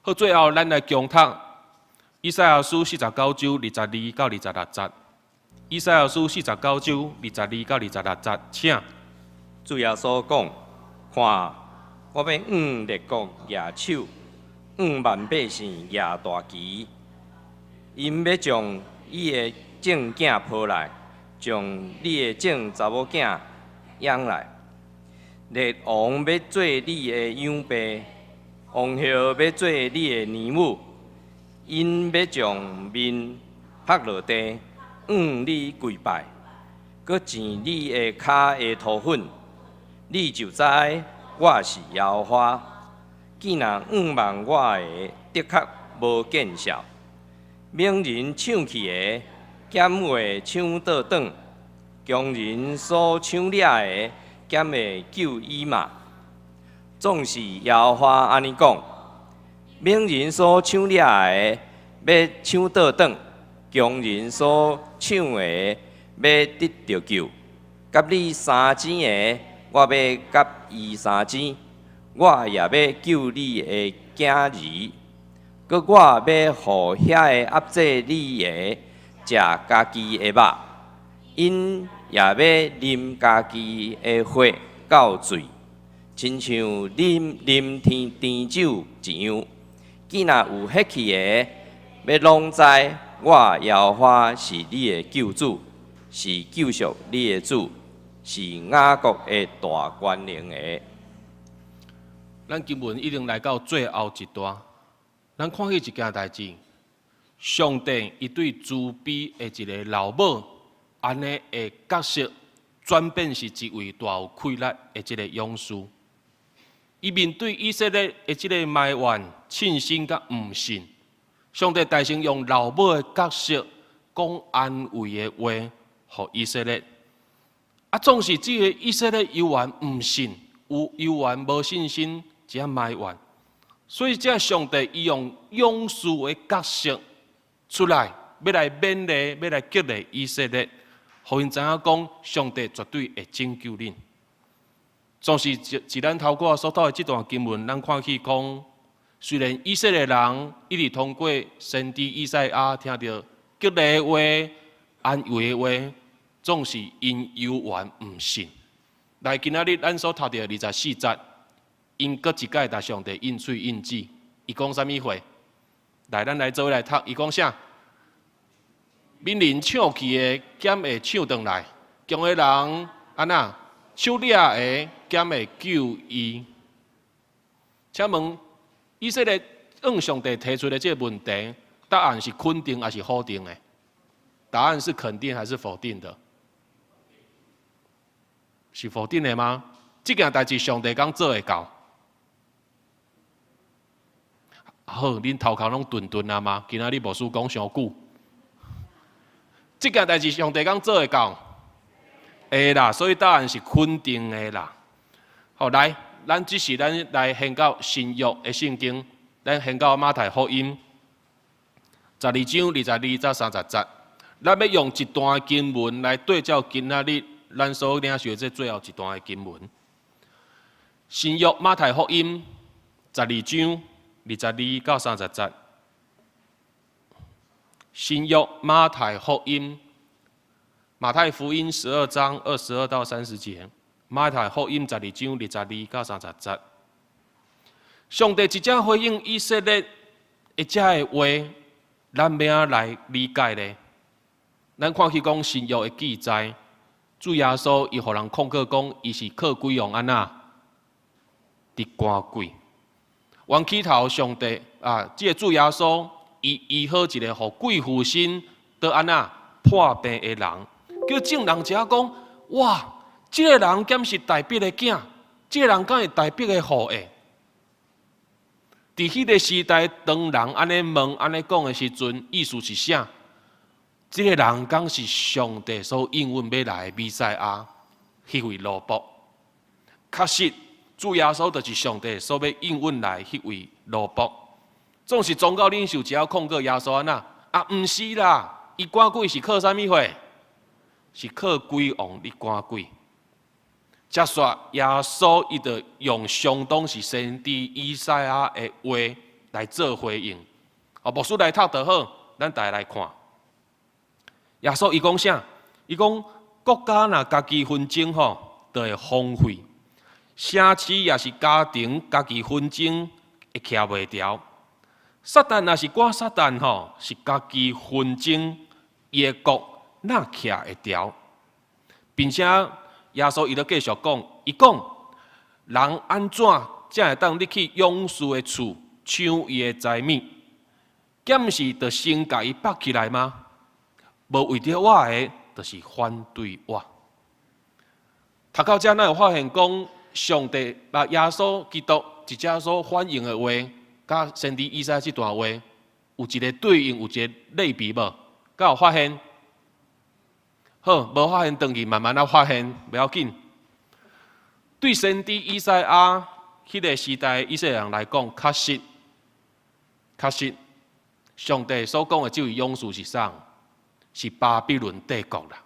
好，最後咱來共讀以賽亞書49章22到26節。以賽亞書四十九章二十二到二十六節，請。主耶穌講：看，我欲向列國舉手，向萬百姓舉大旗。𪜶欲將你的正囝抱來，將你的正查某囝擁來。列王欲做你的養爸，王后欲做你的奶母。𪜶欲將面伏落地，向你跪拜，閣糋你的跤的塗粉，你就知我是耶和華。見若仰望我的，的確無見笑。猛人搶去的，敢會搶倒轉；強人所搶掠的，敢會救伊嗎？總是耶和華按呢講：猛人所搶掠的，欲搶倒轉；強人所搶的，欲得著救。佮你相爭的，我欲佮伊相爭；我也欲救你的囝兒。閣我欲予遐个壓制你的食家己的肉，𪜶也欲啉家己的血到醉，親像啉啉甜甜酒一樣。見若有血氣的，欲攏知我耶和華是你的救主，是救贖你的主，是雅各的大權能的。咱經文已經來到最後一段，咱看見一件代誌，上帝伊對慈悲的一个老母，按呢的角色轉變是一位大有氣力的這个勇士。伊面對以色列的這个埋怨、凊心佮毋信，上帝大聲用老母的角色講安慰的話，予以色列。啊，總是這个以色列猶原毋信，有猶原無信心，這埋怨。所以這上帝伊用勇士的角色出來，欲來勉勵，欲來激勵以色列，予𪜶知影講，上帝絕對會拯救恁。總是自咱頭拄仔所讀的這段經文，咱看去講，雖然以色列人一直通過先知以賽亞聽著激勵的話、安慰的話，總是𪜶猶原毋信。來，今仔日咱所讀著的24節，𪜶閣一擺共上帝應喙應舌，伊講啥物話？來，咱來做伙來讀，伊講啥？免人搶去的，敢會搶轉來；強的人按怎手掠的，敢會救伊？請問以色列向上帝提出的這個問題，答案是肯定還是否定的？答案是肯定還是否定的？是否定的嗎？這件代誌上帝敢做會到？好，恁頭殼攏鈍鈍啊嗎？今仔日牧師講傷久。這件代誌上帝敢做會到？會啦，所以答案是肯定的啦。好，來，咱這時咱來掀到新約的聖經，咱掀到馬太福音12章22至30節。咱欲用一段經文來對照今仔日咱所領受的這最後一段的經文。新約馬太福音十二章22到30節。新約馬太福音，馬太福音12章22到30節。馬太福音十二章22到30節。上帝直接回應以色列的這个話，咱欲按怎來理解呢？咱看去講新約的記載，主耶穌伊予人控告講，伊是靠鬼王按怎佇趕鬼。原起頭上帝啊，這个主耶穌伊醫好一个予鬼附身得按怎破病的人，叫眾人知影講，哇！這个人敢是大衛的囝？這个人敢是大衛的後裔？佇彼個時代，當人按呢問、按呢講的時陣，意思是啥？這个人敢是上帝所應允欲來的彌賽亞，彼位奴僕。確實，主耶穌就是上帝所欲應允來彼位奴僕。總是宗教領袖只要控告耶穌按怎？啊，毋是啦，伊趕鬼是靠啥物貨？是靠鬼王咧趕鬼。接煞耶穌伊就用相當是先知以賽亞的話來做回應。哦，牧師來讀就好，咱大家來看。耶穌伊講啥？伊講國家若家己紛爭吼，就會荒廢；城市抑是家庭家己紛爭，會徛袂牢。撒旦若是趕撒旦吼，是家己紛爭，伊的國哪徛會牢？並且耶穌伊就繼續講，伊講人按怎才會當入去勇士的厝搶伊的財物？敢毋是著先共伊縛起來嗎？無為著我的，就是反對我。讀到這，咱有發現講，上帝把耶穌基督直接所反映的話，佮先知以賽這段話有一個對應，有一個類比無？敢有發現？好，無發現，轉去慢慢仔發現，袂要緊。對先知以賽亞彼個時代以色列人來講，確實，確實，上帝所講的這位勇士是啥？是巴比倫帝國啦，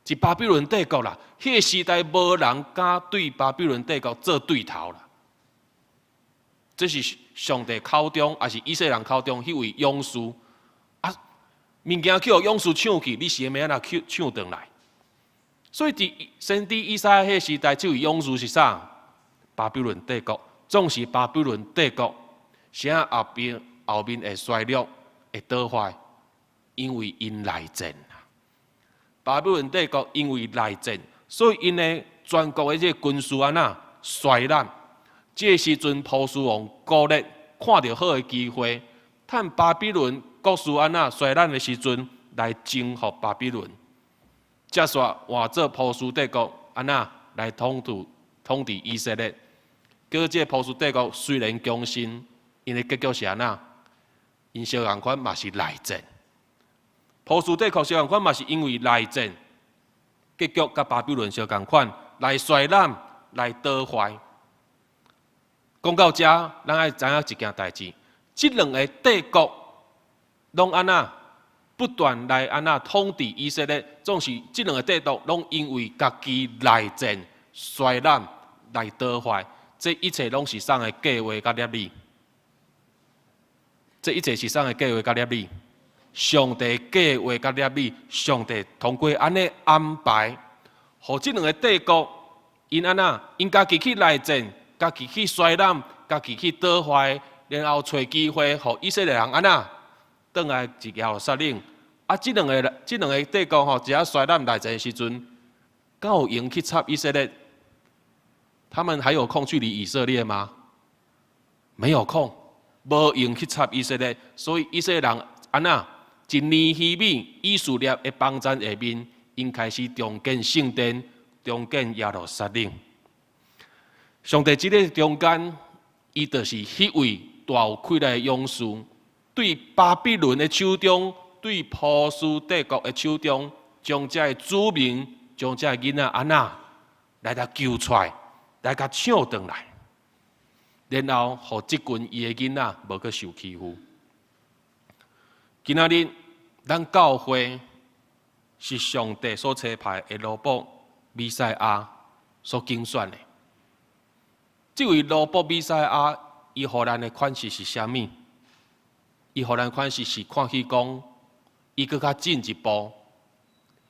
是巴比倫帝國啦。彼個時代無人敢對巴比倫帝國做對頭啦。這是上帝口中，抑是以色列人口中彼位勇士啊，物件去予勇士搶去，你是欲按怎搶搶轉來？所以佇先知以賽亞彼個時代，這位勇士是啥？巴比倫帝國，總是巴比倫帝國，啥後邊後面會衰落、會倒壞，因為𪜶內戰啊。巴比倫帝國因為內戰，所以𪜶的全國的這個軍事按怎衰爛。這個時陣，波斯王古列看著好的機會，趁巴比倫國勢按怎衰爛的時陣，來征服巴比倫。接煞換做波斯帝國按怎來統治以色列。結果這個波斯帝國雖然強盛，𪜶的結局是按怎？𪜶相仝款嘛是內戰。波斯帝國相仝款嘛是因為內戰，結局佮巴比倫相仝款來衰爛，來倒壞。講到遮，咱愛知影一件代誌，這兩个帝國攏按怎不斷來按怎統治以色列，總是這兩个帝國攏因為家己內戰衰爛來倒壞，這一切攏是啥的計劃佮立意？這一切是啥的計劃佮立意？上帝計劃佮立意，上帝通過按呢安排，予這兩个帝國𪜶按怎，𪜶家己去內戰，家己去衰爛，家己去倒壞，然後揣機會，予以色列人按怎，轉來佇耶路撒冷。啊，這兩个帝國吼，一下衰爛內戰的時陣，敢有閒去插以色列？他們還有空去理以色列嗎？沒有空，無閒去插以色列。所以以色列人按怎？一尼希米以斯拉的幫贊下面，𪜶開始重建聖殿，重建耶路撒冷。上帝這个中間，伊就是彼位大有氣力的勇士，對巴比倫的手中，對波斯帝國的手中，將這个子民，將這个囡仔按怎來共救出來，來共搶轉來，然後予這群伊的囡仔無閣受欺負。今仔日，咱教會是上帝所差派的奴僕彌賽亞所揀選的。這位奴僕彌賽亞，伊予咱的款式是啥物？伊予咱款式是看起講，伊閣較進一步，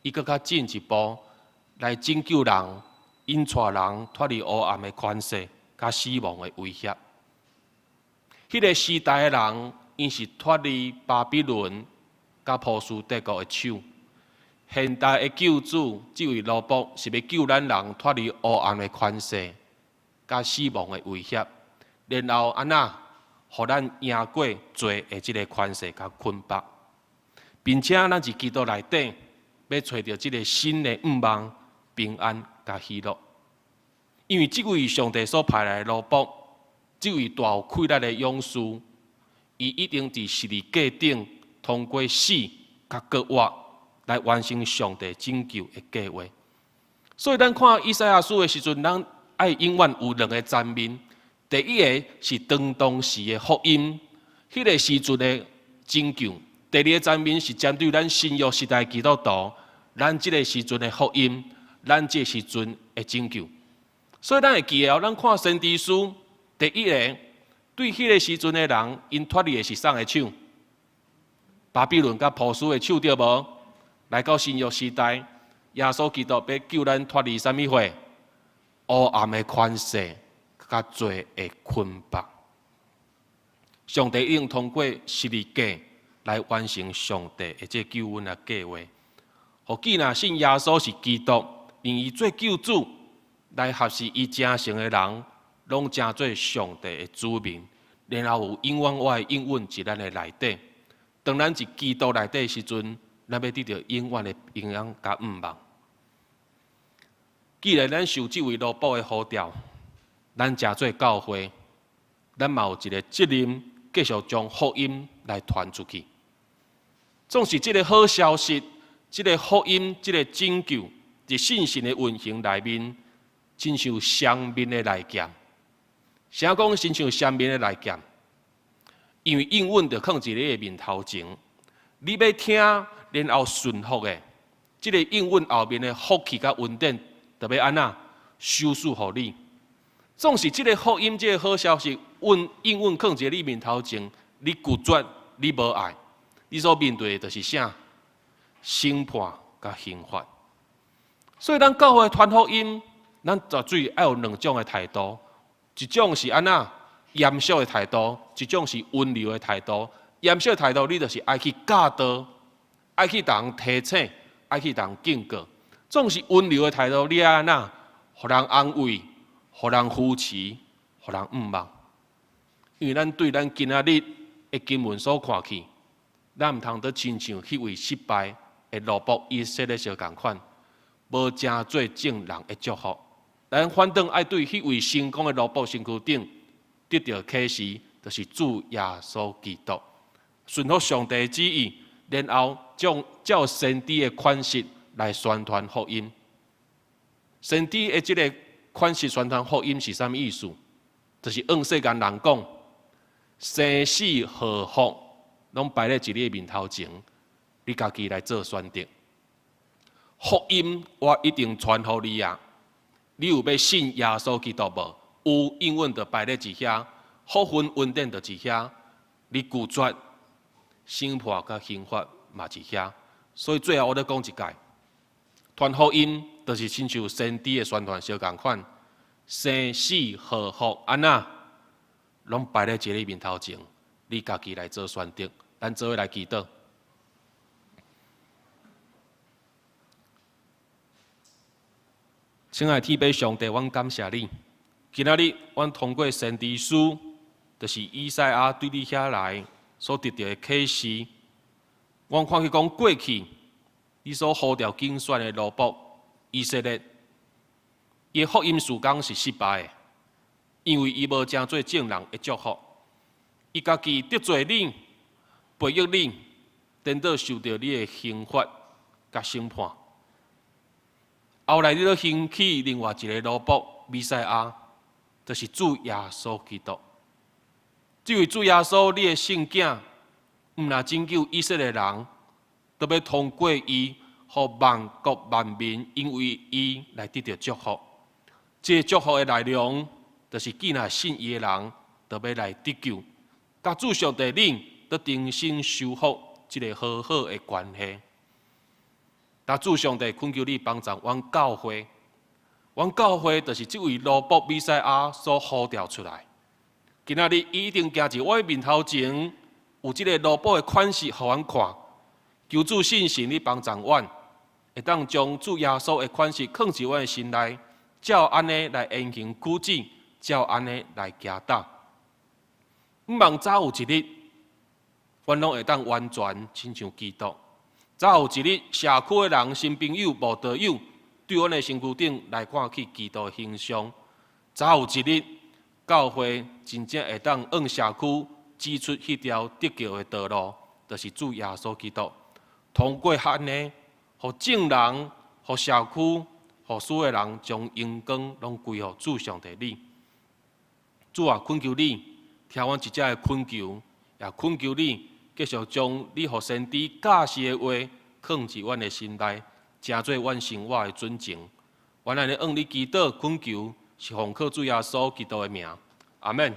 伊閣較進一步來拯救人，引帶人脫離黑暗的權勢，佮死亡的威脅。彼个時代的人，𪜶是脫離巴比倫佮波斯帝國的手。現代的救主，這位奴僕是欲救咱人脫離黑暗的權勢，佮死亡的威脅，然後按怎，予咱贏過罪的這个權勢佮捆綁，並且咱佇基督內底，欲揣著這个新的向望、平安佮喜樂。因為這位上帝所派來的奴僕，這位大有氣力的勇士，伊一定佇十字架頂通過死佮復活來完成上帝拯救的計劃。所以，咱看以賽亞書的時陣，咱愛永遠有兩个層面。第一个是當當時的福音，彼个時陣的拯救；第二个層面是針對咱新約時代基督徒，咱這个時陣的福音，咱這个時陣的拯救。所以，咱會記得，咱看先知書，第一个對彼个時陣的人，𪜶脫離的是啥的手？巴比倫佮波斯的手對無？來到新約時代，耶穌基督欲救咱脫離啥物貨？黑暗的權勢，佮罪的捆綁。上帝已經通過十字架來完成上帝的這救恩的計劃。予既若信耶穌是基督，認伊做救主，來服侍伊成聖的人，攏成做上帝的子民，然後有永遠活的應允佇咱的內底。當咱佇基督內底的時陣，咱欲得著永遠的平安佮向望。既然咱受這位奴僕的呼召，咱成做教會，咱嘛有一个責任，繼續將福音來傳出去。總是這个好消息，這个福音，這个拯救，佇信心的運行內面，親像雙面的利劍。啥講親像雙面的利劍？因為應允就囥佇你的面頭前，你欲聽，然後順服的，這个應允後面的福氣佮恩典，就欲按怎賞賜予你。總是這个福音，這个好消息，應應允囥佇你面頭前，你拒絕，你無愛，你所面對的就是啥？審判佮刑罰。所以，咱教會傳福音，咱絕對愛有兩種的態度，一種是按怎嚴肅的態度，一種是溫柔的態度。嚴肅的態度，你就是愛去教導，愛去共人提醒，愛去共人警告。總是溫柔的態度，你愛按怎，予人安慰，予人扶持，予人向望。因為咱對咱今仔日的經文所看去，咱毋通閣親像彼位失敗的奴僕以色列相仝款，無成做眾人的祝福。咱反轉愛對彼位成功的奴僕身軀頂得著啟示，就是主耶穌基督，順服上帝旨意，然後將照先知的款式來宣傳福音。先知的這个款式宣傳福音是啥物意思？就是按世間人講，生死禍福，攏擺咧佇你的面頭前，你家己來做選擇。福音我一定傳予你啊！你有欲信耶穌基督無？有應允就擺咧佇遐，福分恩典就佇遐，你拒絕審判佮刑罰嘛佇遐。所以最後我咧講一擺，傳福音就是親像先知的宣傳相仝款，生死禍福按怎，攏擺咧佇你面頭前，你家己來做選擇。咱做伙來祈禱。親愛天父上帝，阮感謝你。今仔日，阮通過先知書，就是以賽亞對你遐來所得著的啟示，阮看見講過去，你所呼召揀選的奴僕以色列，伊的福音事工是失敗的，因為伊無成做眾人的祝福，伊家己得罪你、背逆你，顛倒受著你的刑罰佮審判。後來你閣興起另外一个奴僕彌賽亞，就是主耶穌基督。這位主耶穌，你的聖囝，毋但拯救以色列人，閣欲通過伊，予萬國萬民因為伊來得著祝福。這个祝福的內容，就是既若信伊的人，就欲來得救，佮主上帝你，閣重新修復這个和好的關係。但主上帝懇求你幫助阮教會，阮教會就是這位奴僕彌賽亞所呼召出來。今仔日伊一定行佇我面頭前，有這个奴僕的款式予阮看。求主聖神你幫助阮，會當將主耶穌的款式囥佇阮的心內，照按呢來言行舉止，照按呢來行踏。毋望早有一日，阮攏會當完全親像基督。早有一日，社區的人、新朋友、無道友，對阮的身軀頂來看起基督的形象。早有一日，教會真正會當向社區指出彼條得救的道路，就是主耶穌基督。通過按呢，予眾人、予社區、予所有人，將榮光攏歸予主上帝你。主啊，懇求你聽阮一隻的懇求，也懇求你繼續將你予先知教示的話，囥佇阮的心內，成做阮生活的準繩。阮按呢向你祈禱懇求，是奉靠主耶穌基督的名，阿們。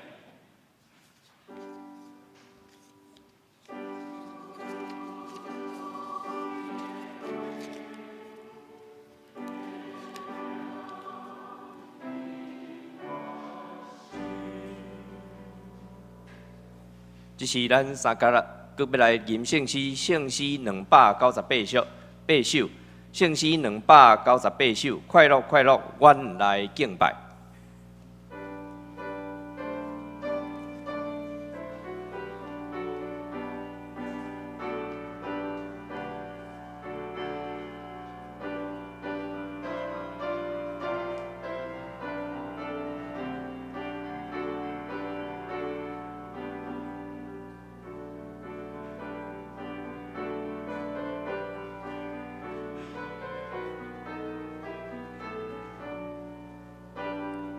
這是咱三角啦，閣欲來吟聖詩，聖詩298八首，聖詩298首，快樂快樂，阮來敬拜。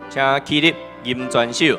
請起立，吟全首。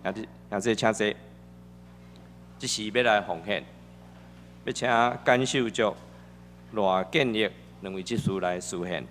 兄弟兄弟請坐。這時欲來奉獻，欲請簡秀竹、賴建業兩位執事來司獻。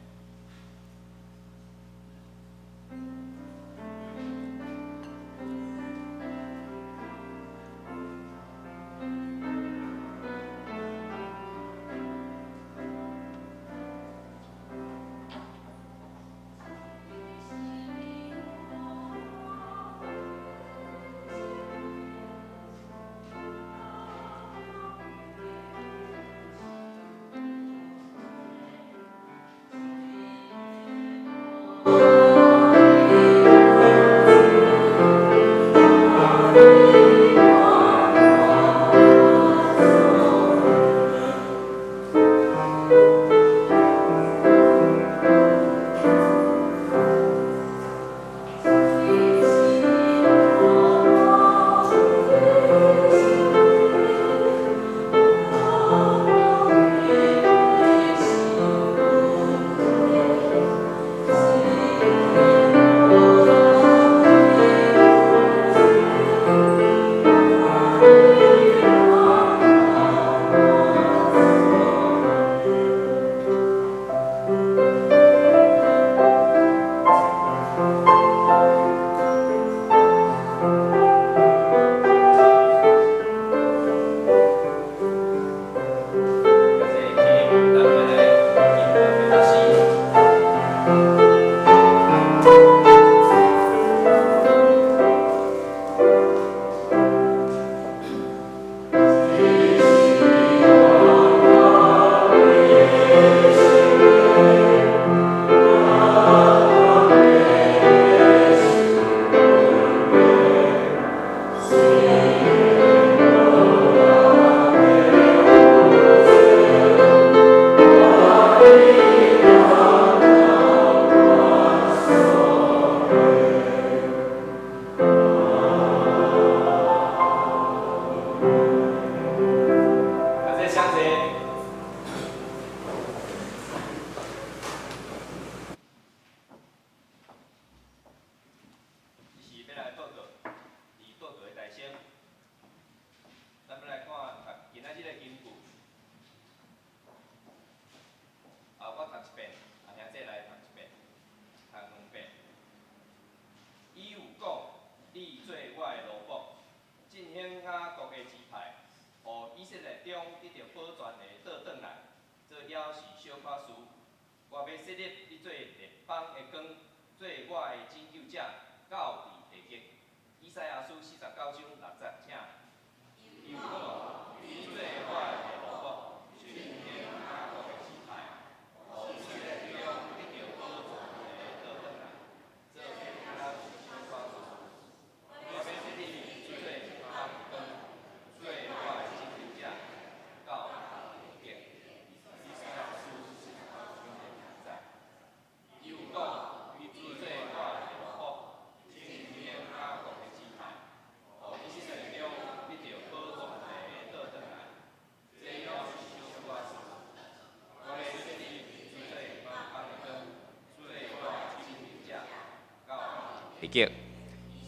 記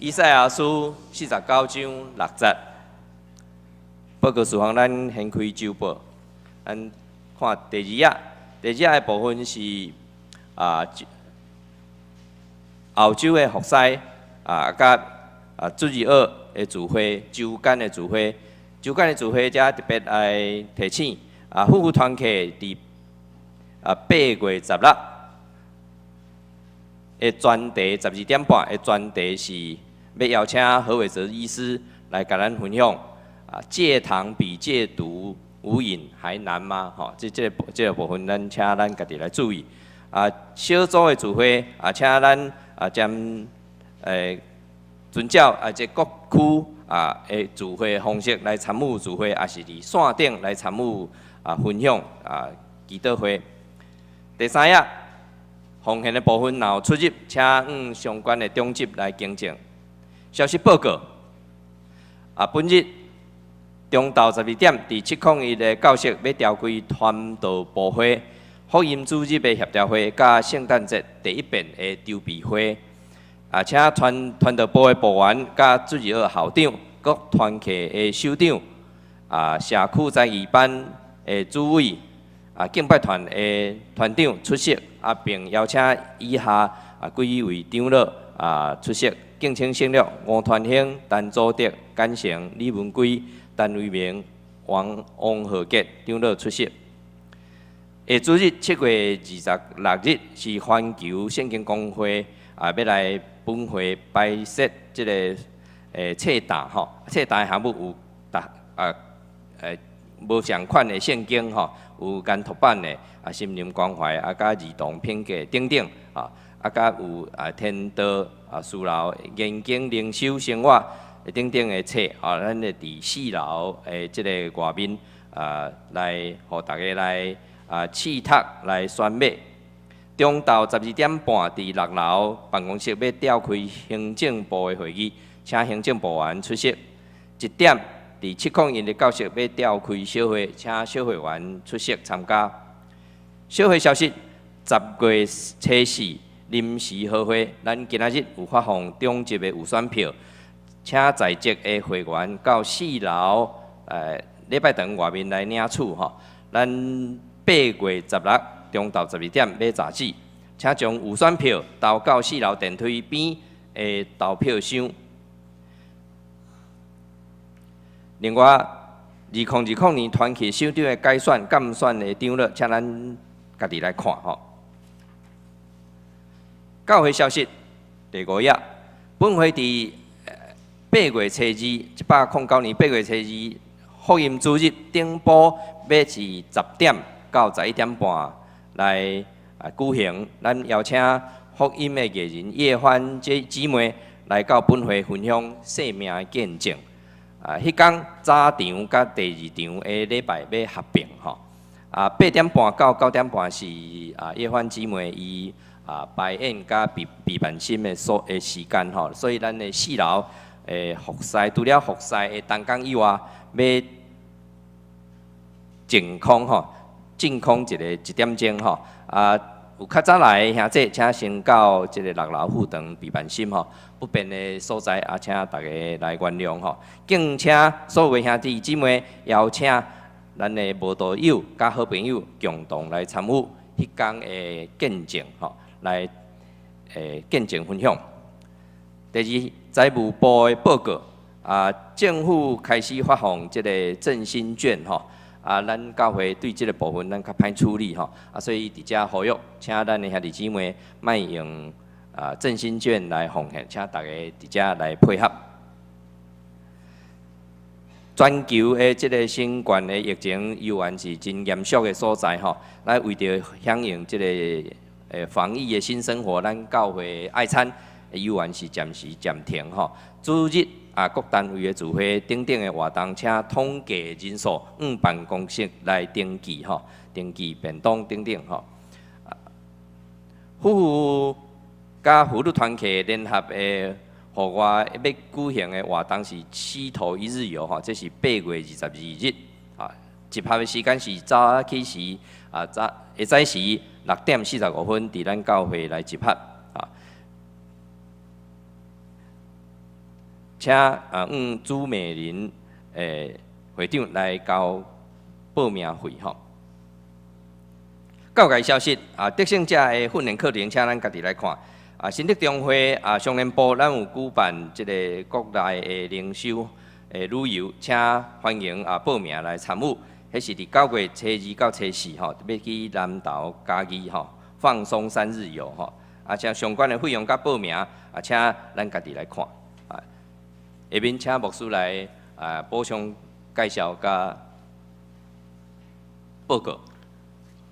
以賽亞書四十九章六節，報告事項咱掀開週報，咱看第二頁，第二頁的部分是澳洲的服西佮主日學的聚會，週間的聚會，週間的聚會遮特別愛提醒夫婦團契佇8月16的專題12點半的專題是欲邀請何偉哲醫師來共咱分享戒糖比戒毒無癮還難嗎？吼，這個部分咱請咱家己來注意。小組的聚會請咱將遵照這各區的聚會方式來參與聚會，抑是佇線頂來參與分享祈禱會。第三頁。奉獻的部分，若有出入，請按相關的長執來更正。消息報告：本日中晝12點，佇701的教室欲召開傳道部會、福音主日的協調會，佮聖誕節第一遍的籌備會。啊，請傳傳道部的部員佮主日學校長、各團契的首長，啊，社區才藝班的主委，啊，敬拜團的團長出席，啊，並邀請以下啊幾位長老啊出席。敬請省略吳傳興、陳祖德、簡成、李文貴、陳維明、王王浩傑長老出席。下主日7月26日是環球聖經公會啊，欲來本會擺設這个冊單吼，冊單的項目有逐啊無仝款的聖經吼，有研讀版的啊，心靈關懷啊，佮兒童品格等等啊，啊，佮有啊天道啊、書樓研經靈修生活等等的冊啊，咱會佇四樓的這个外面啊，來予大家來啊試讀來選買。中晝12點半，佇六樓辦公室欲召開行政部的會議，請行政部員出席。1點，佇701的教室欲召開小會，請小會員出席參加。小會消息：10月初四臨時合會，咱今仔日有發放中級的預選票，請在籍的會員到四樓禮拜堂外面來領取吼。咱8月16中晝12點買雜誌，請將預選票投到四樓電梯邊的投票箱。另外，2020年團契首長的改選、監選的長老，請咱家己來看吼。教會消息第五頁，本會佇八月初二，109年8月初二，福音主日頂晡欲是10點到11點半來啊舉行，咱邀請福音的藝人葉歡這姊妹來到本會分享生命的見證。啊，彼工早場佮第二場的禮拜欲合併吼。啊，8點半到9點半是啊葉歡姊妹伊啊排演佮備備辦心的所的時間吼，所以咱的四樓的服侍，除了服侍的同工以外，欲淨空吼，淨空一個一點鐘吼。啊，有較早來的兄弟，請先到這个六樓副堂備辦室吼，不便的所在啊，請大家來原諒吼。敬請所有兄弟姊妹邀請咱的慕道友佮好朋友共同來參與彼工的見證吼，來見證分享。第二，財務部的報告啊，政府開始發放這个振興券吼。啊，咱教會對這个部分咱較歹處理吼，啊，所以佇遮呼籲，請咱的兄弟姊妹莫用啊振興券來奉獻，請大家佇遮來配合。全球的這个新冠的疫情猶原是真嚴肅的所在吼，咱為著響應這个防疫的新生活，咱教會愛餐猶原是暫時暫停吼。主日啊，各單位的聚會等等的活動，請統計人數往辦公室來登記吼，登記便當等等吼。夫婦佮婦女團契聯合的戶外欲舉行的活動是溪頭一日遊吼，這是8月22日啊，集合的時間是早起時啊，早下早時6點45分，佇咱教會來集合啊。請啊，向朱美玲會長來交報名費吼。教界消息啊，得勝者的訓練課程，請咱家己來看。啊，新竹中會啊，商聯部咱有舉辦這个國內的靈修的旅遊，請歡迎啊報名來參與。彼是佇9月初二到初四吼，欲去南投嘉義吼，放鬆三日遊吼。啊，請相關的費用佮報名啊，請咱家己來看。啊，下面請牧師來啊補充介紹佮報告。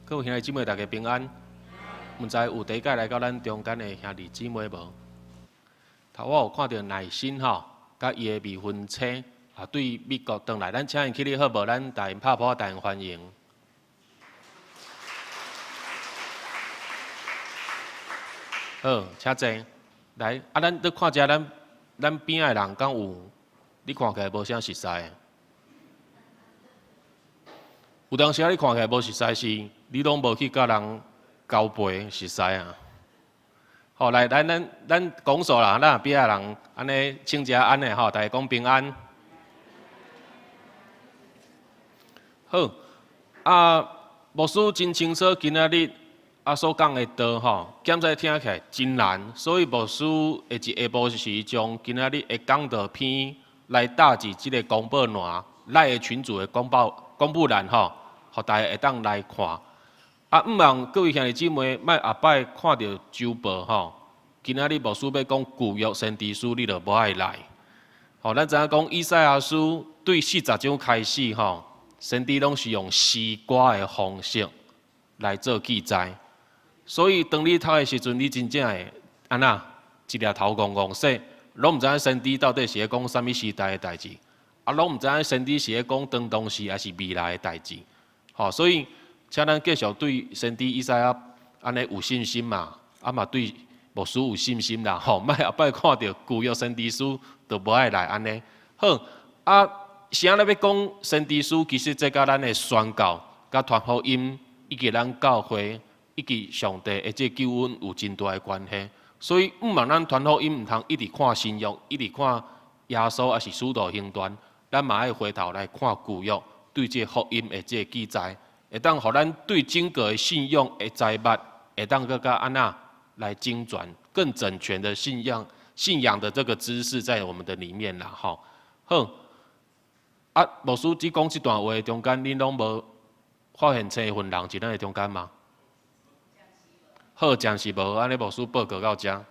各位兄弟姊妹，大家平安。毋知有第一擺來到咱中間的兄弟姊妹無？頭我有看著乃馨吼，佮伊的未婚妻啊，對美國轉來，咱請𪜶起立好無？咱共𪜶拍噗仔，共𪜶歡迎。好，請坐。來，啊，咱你看遮咱咱邊仔的人，敢有？你看起來無啥熟似的？有當時啊，你看起來無熟似是，你攏無去佮人交陪熟似啊。好，來，咱講數啦，咱後壁的人按呢請食安的吼，大家講平安。好，啊，牧師真清楚今仔日啊所講的道吼，檢在聽起來真難，所以牧師會佇下晡時將今仔日的講道篇來搭佇這個公布欄，咱的群組的公布欄吼，予大家會當來看。啊，毋望各位兄弟姊妹，莫後擺看著週報吼，今仔日牧師欲講舊約先知書，你就無愛來。吼，咱知影講以賽亞書對40章開始吼，先知攏是用詩歌的方式來做記載，所以當你讀的時陣，你真正會按怎一粒頭戇戇說，攏毋知影先知到底是咧講啥物時代的代誌，啊，攏毋知影先知是咧講當時抑是未來的代誌。吼，所以請咱繼續對先知以賽亞按呢有信心嘛，啊嘛對牧師有信心啦，吼，莫後擺看著舊約先知書就無愛來按呢。好，啊，是按呢欲講先知書，其實這佮咱的宣教、佮傳福音，以及咱教會，以及上帝的這救恩有真大的關係。所以，毋望咱傳福音毋通一直看新約，一直看耶穌，抑是使徒行傳，咱嘛愛回頭來看舊約對這福音的這記載，會當予咱對整個的信仰的知捌，會當閣較按怎來精準、更整全的信仰的這個知識在我們的裡面啦，吼。好，啊，牧師只講這段話中間，恁攏無發現生份人佇咱的中間嗎？好，暫時無，按呢牧師報告到遮。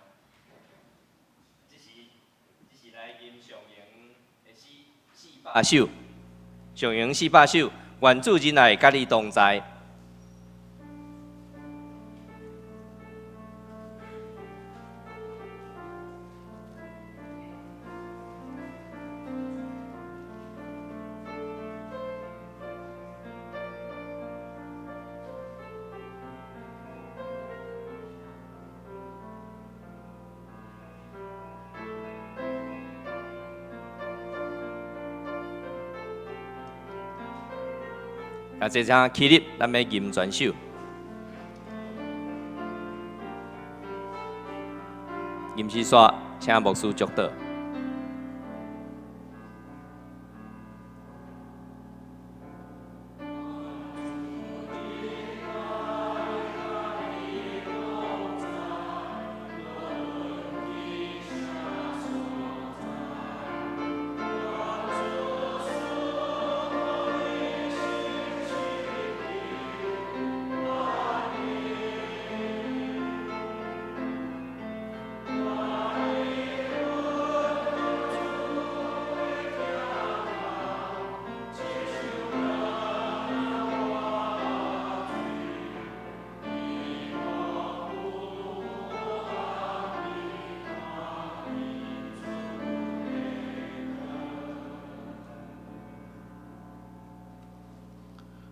這是來吟上榮的詩400首，上榮400首，願主仁愛佮你同在。啊，這請起立，咱欲吟全首。吟詩煞，請牧師祝禱。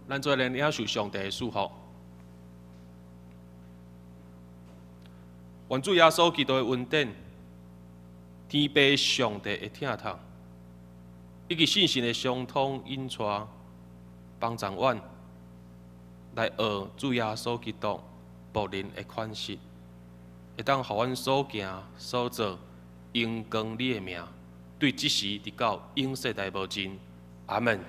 咱做來領受上帝的祝福。願主耶穌基督的恩典、天父上帝的疼痛，以及聖神的相通引帶，幫助阮來學主耶穌基督僕人的款式，會當予阮所行所做，榮光你的名，對這時直到永世代無盡。阿門。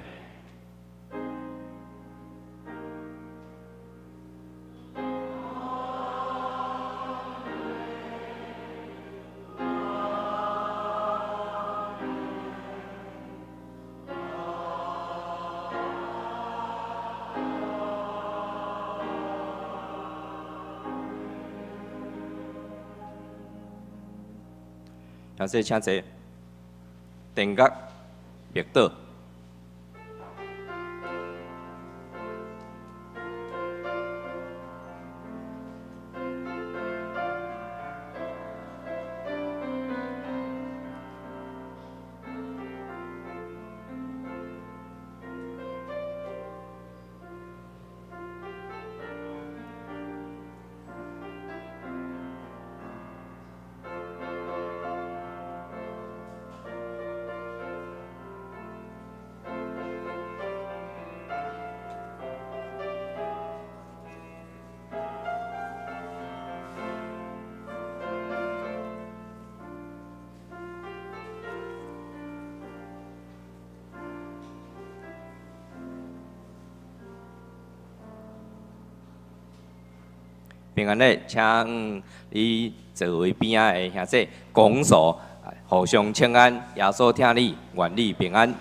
兄弟請坐，定覺默禱。平安咧，請你座位邊仔的兄弟拱手，互相請安，耶穌疼你，願你平安。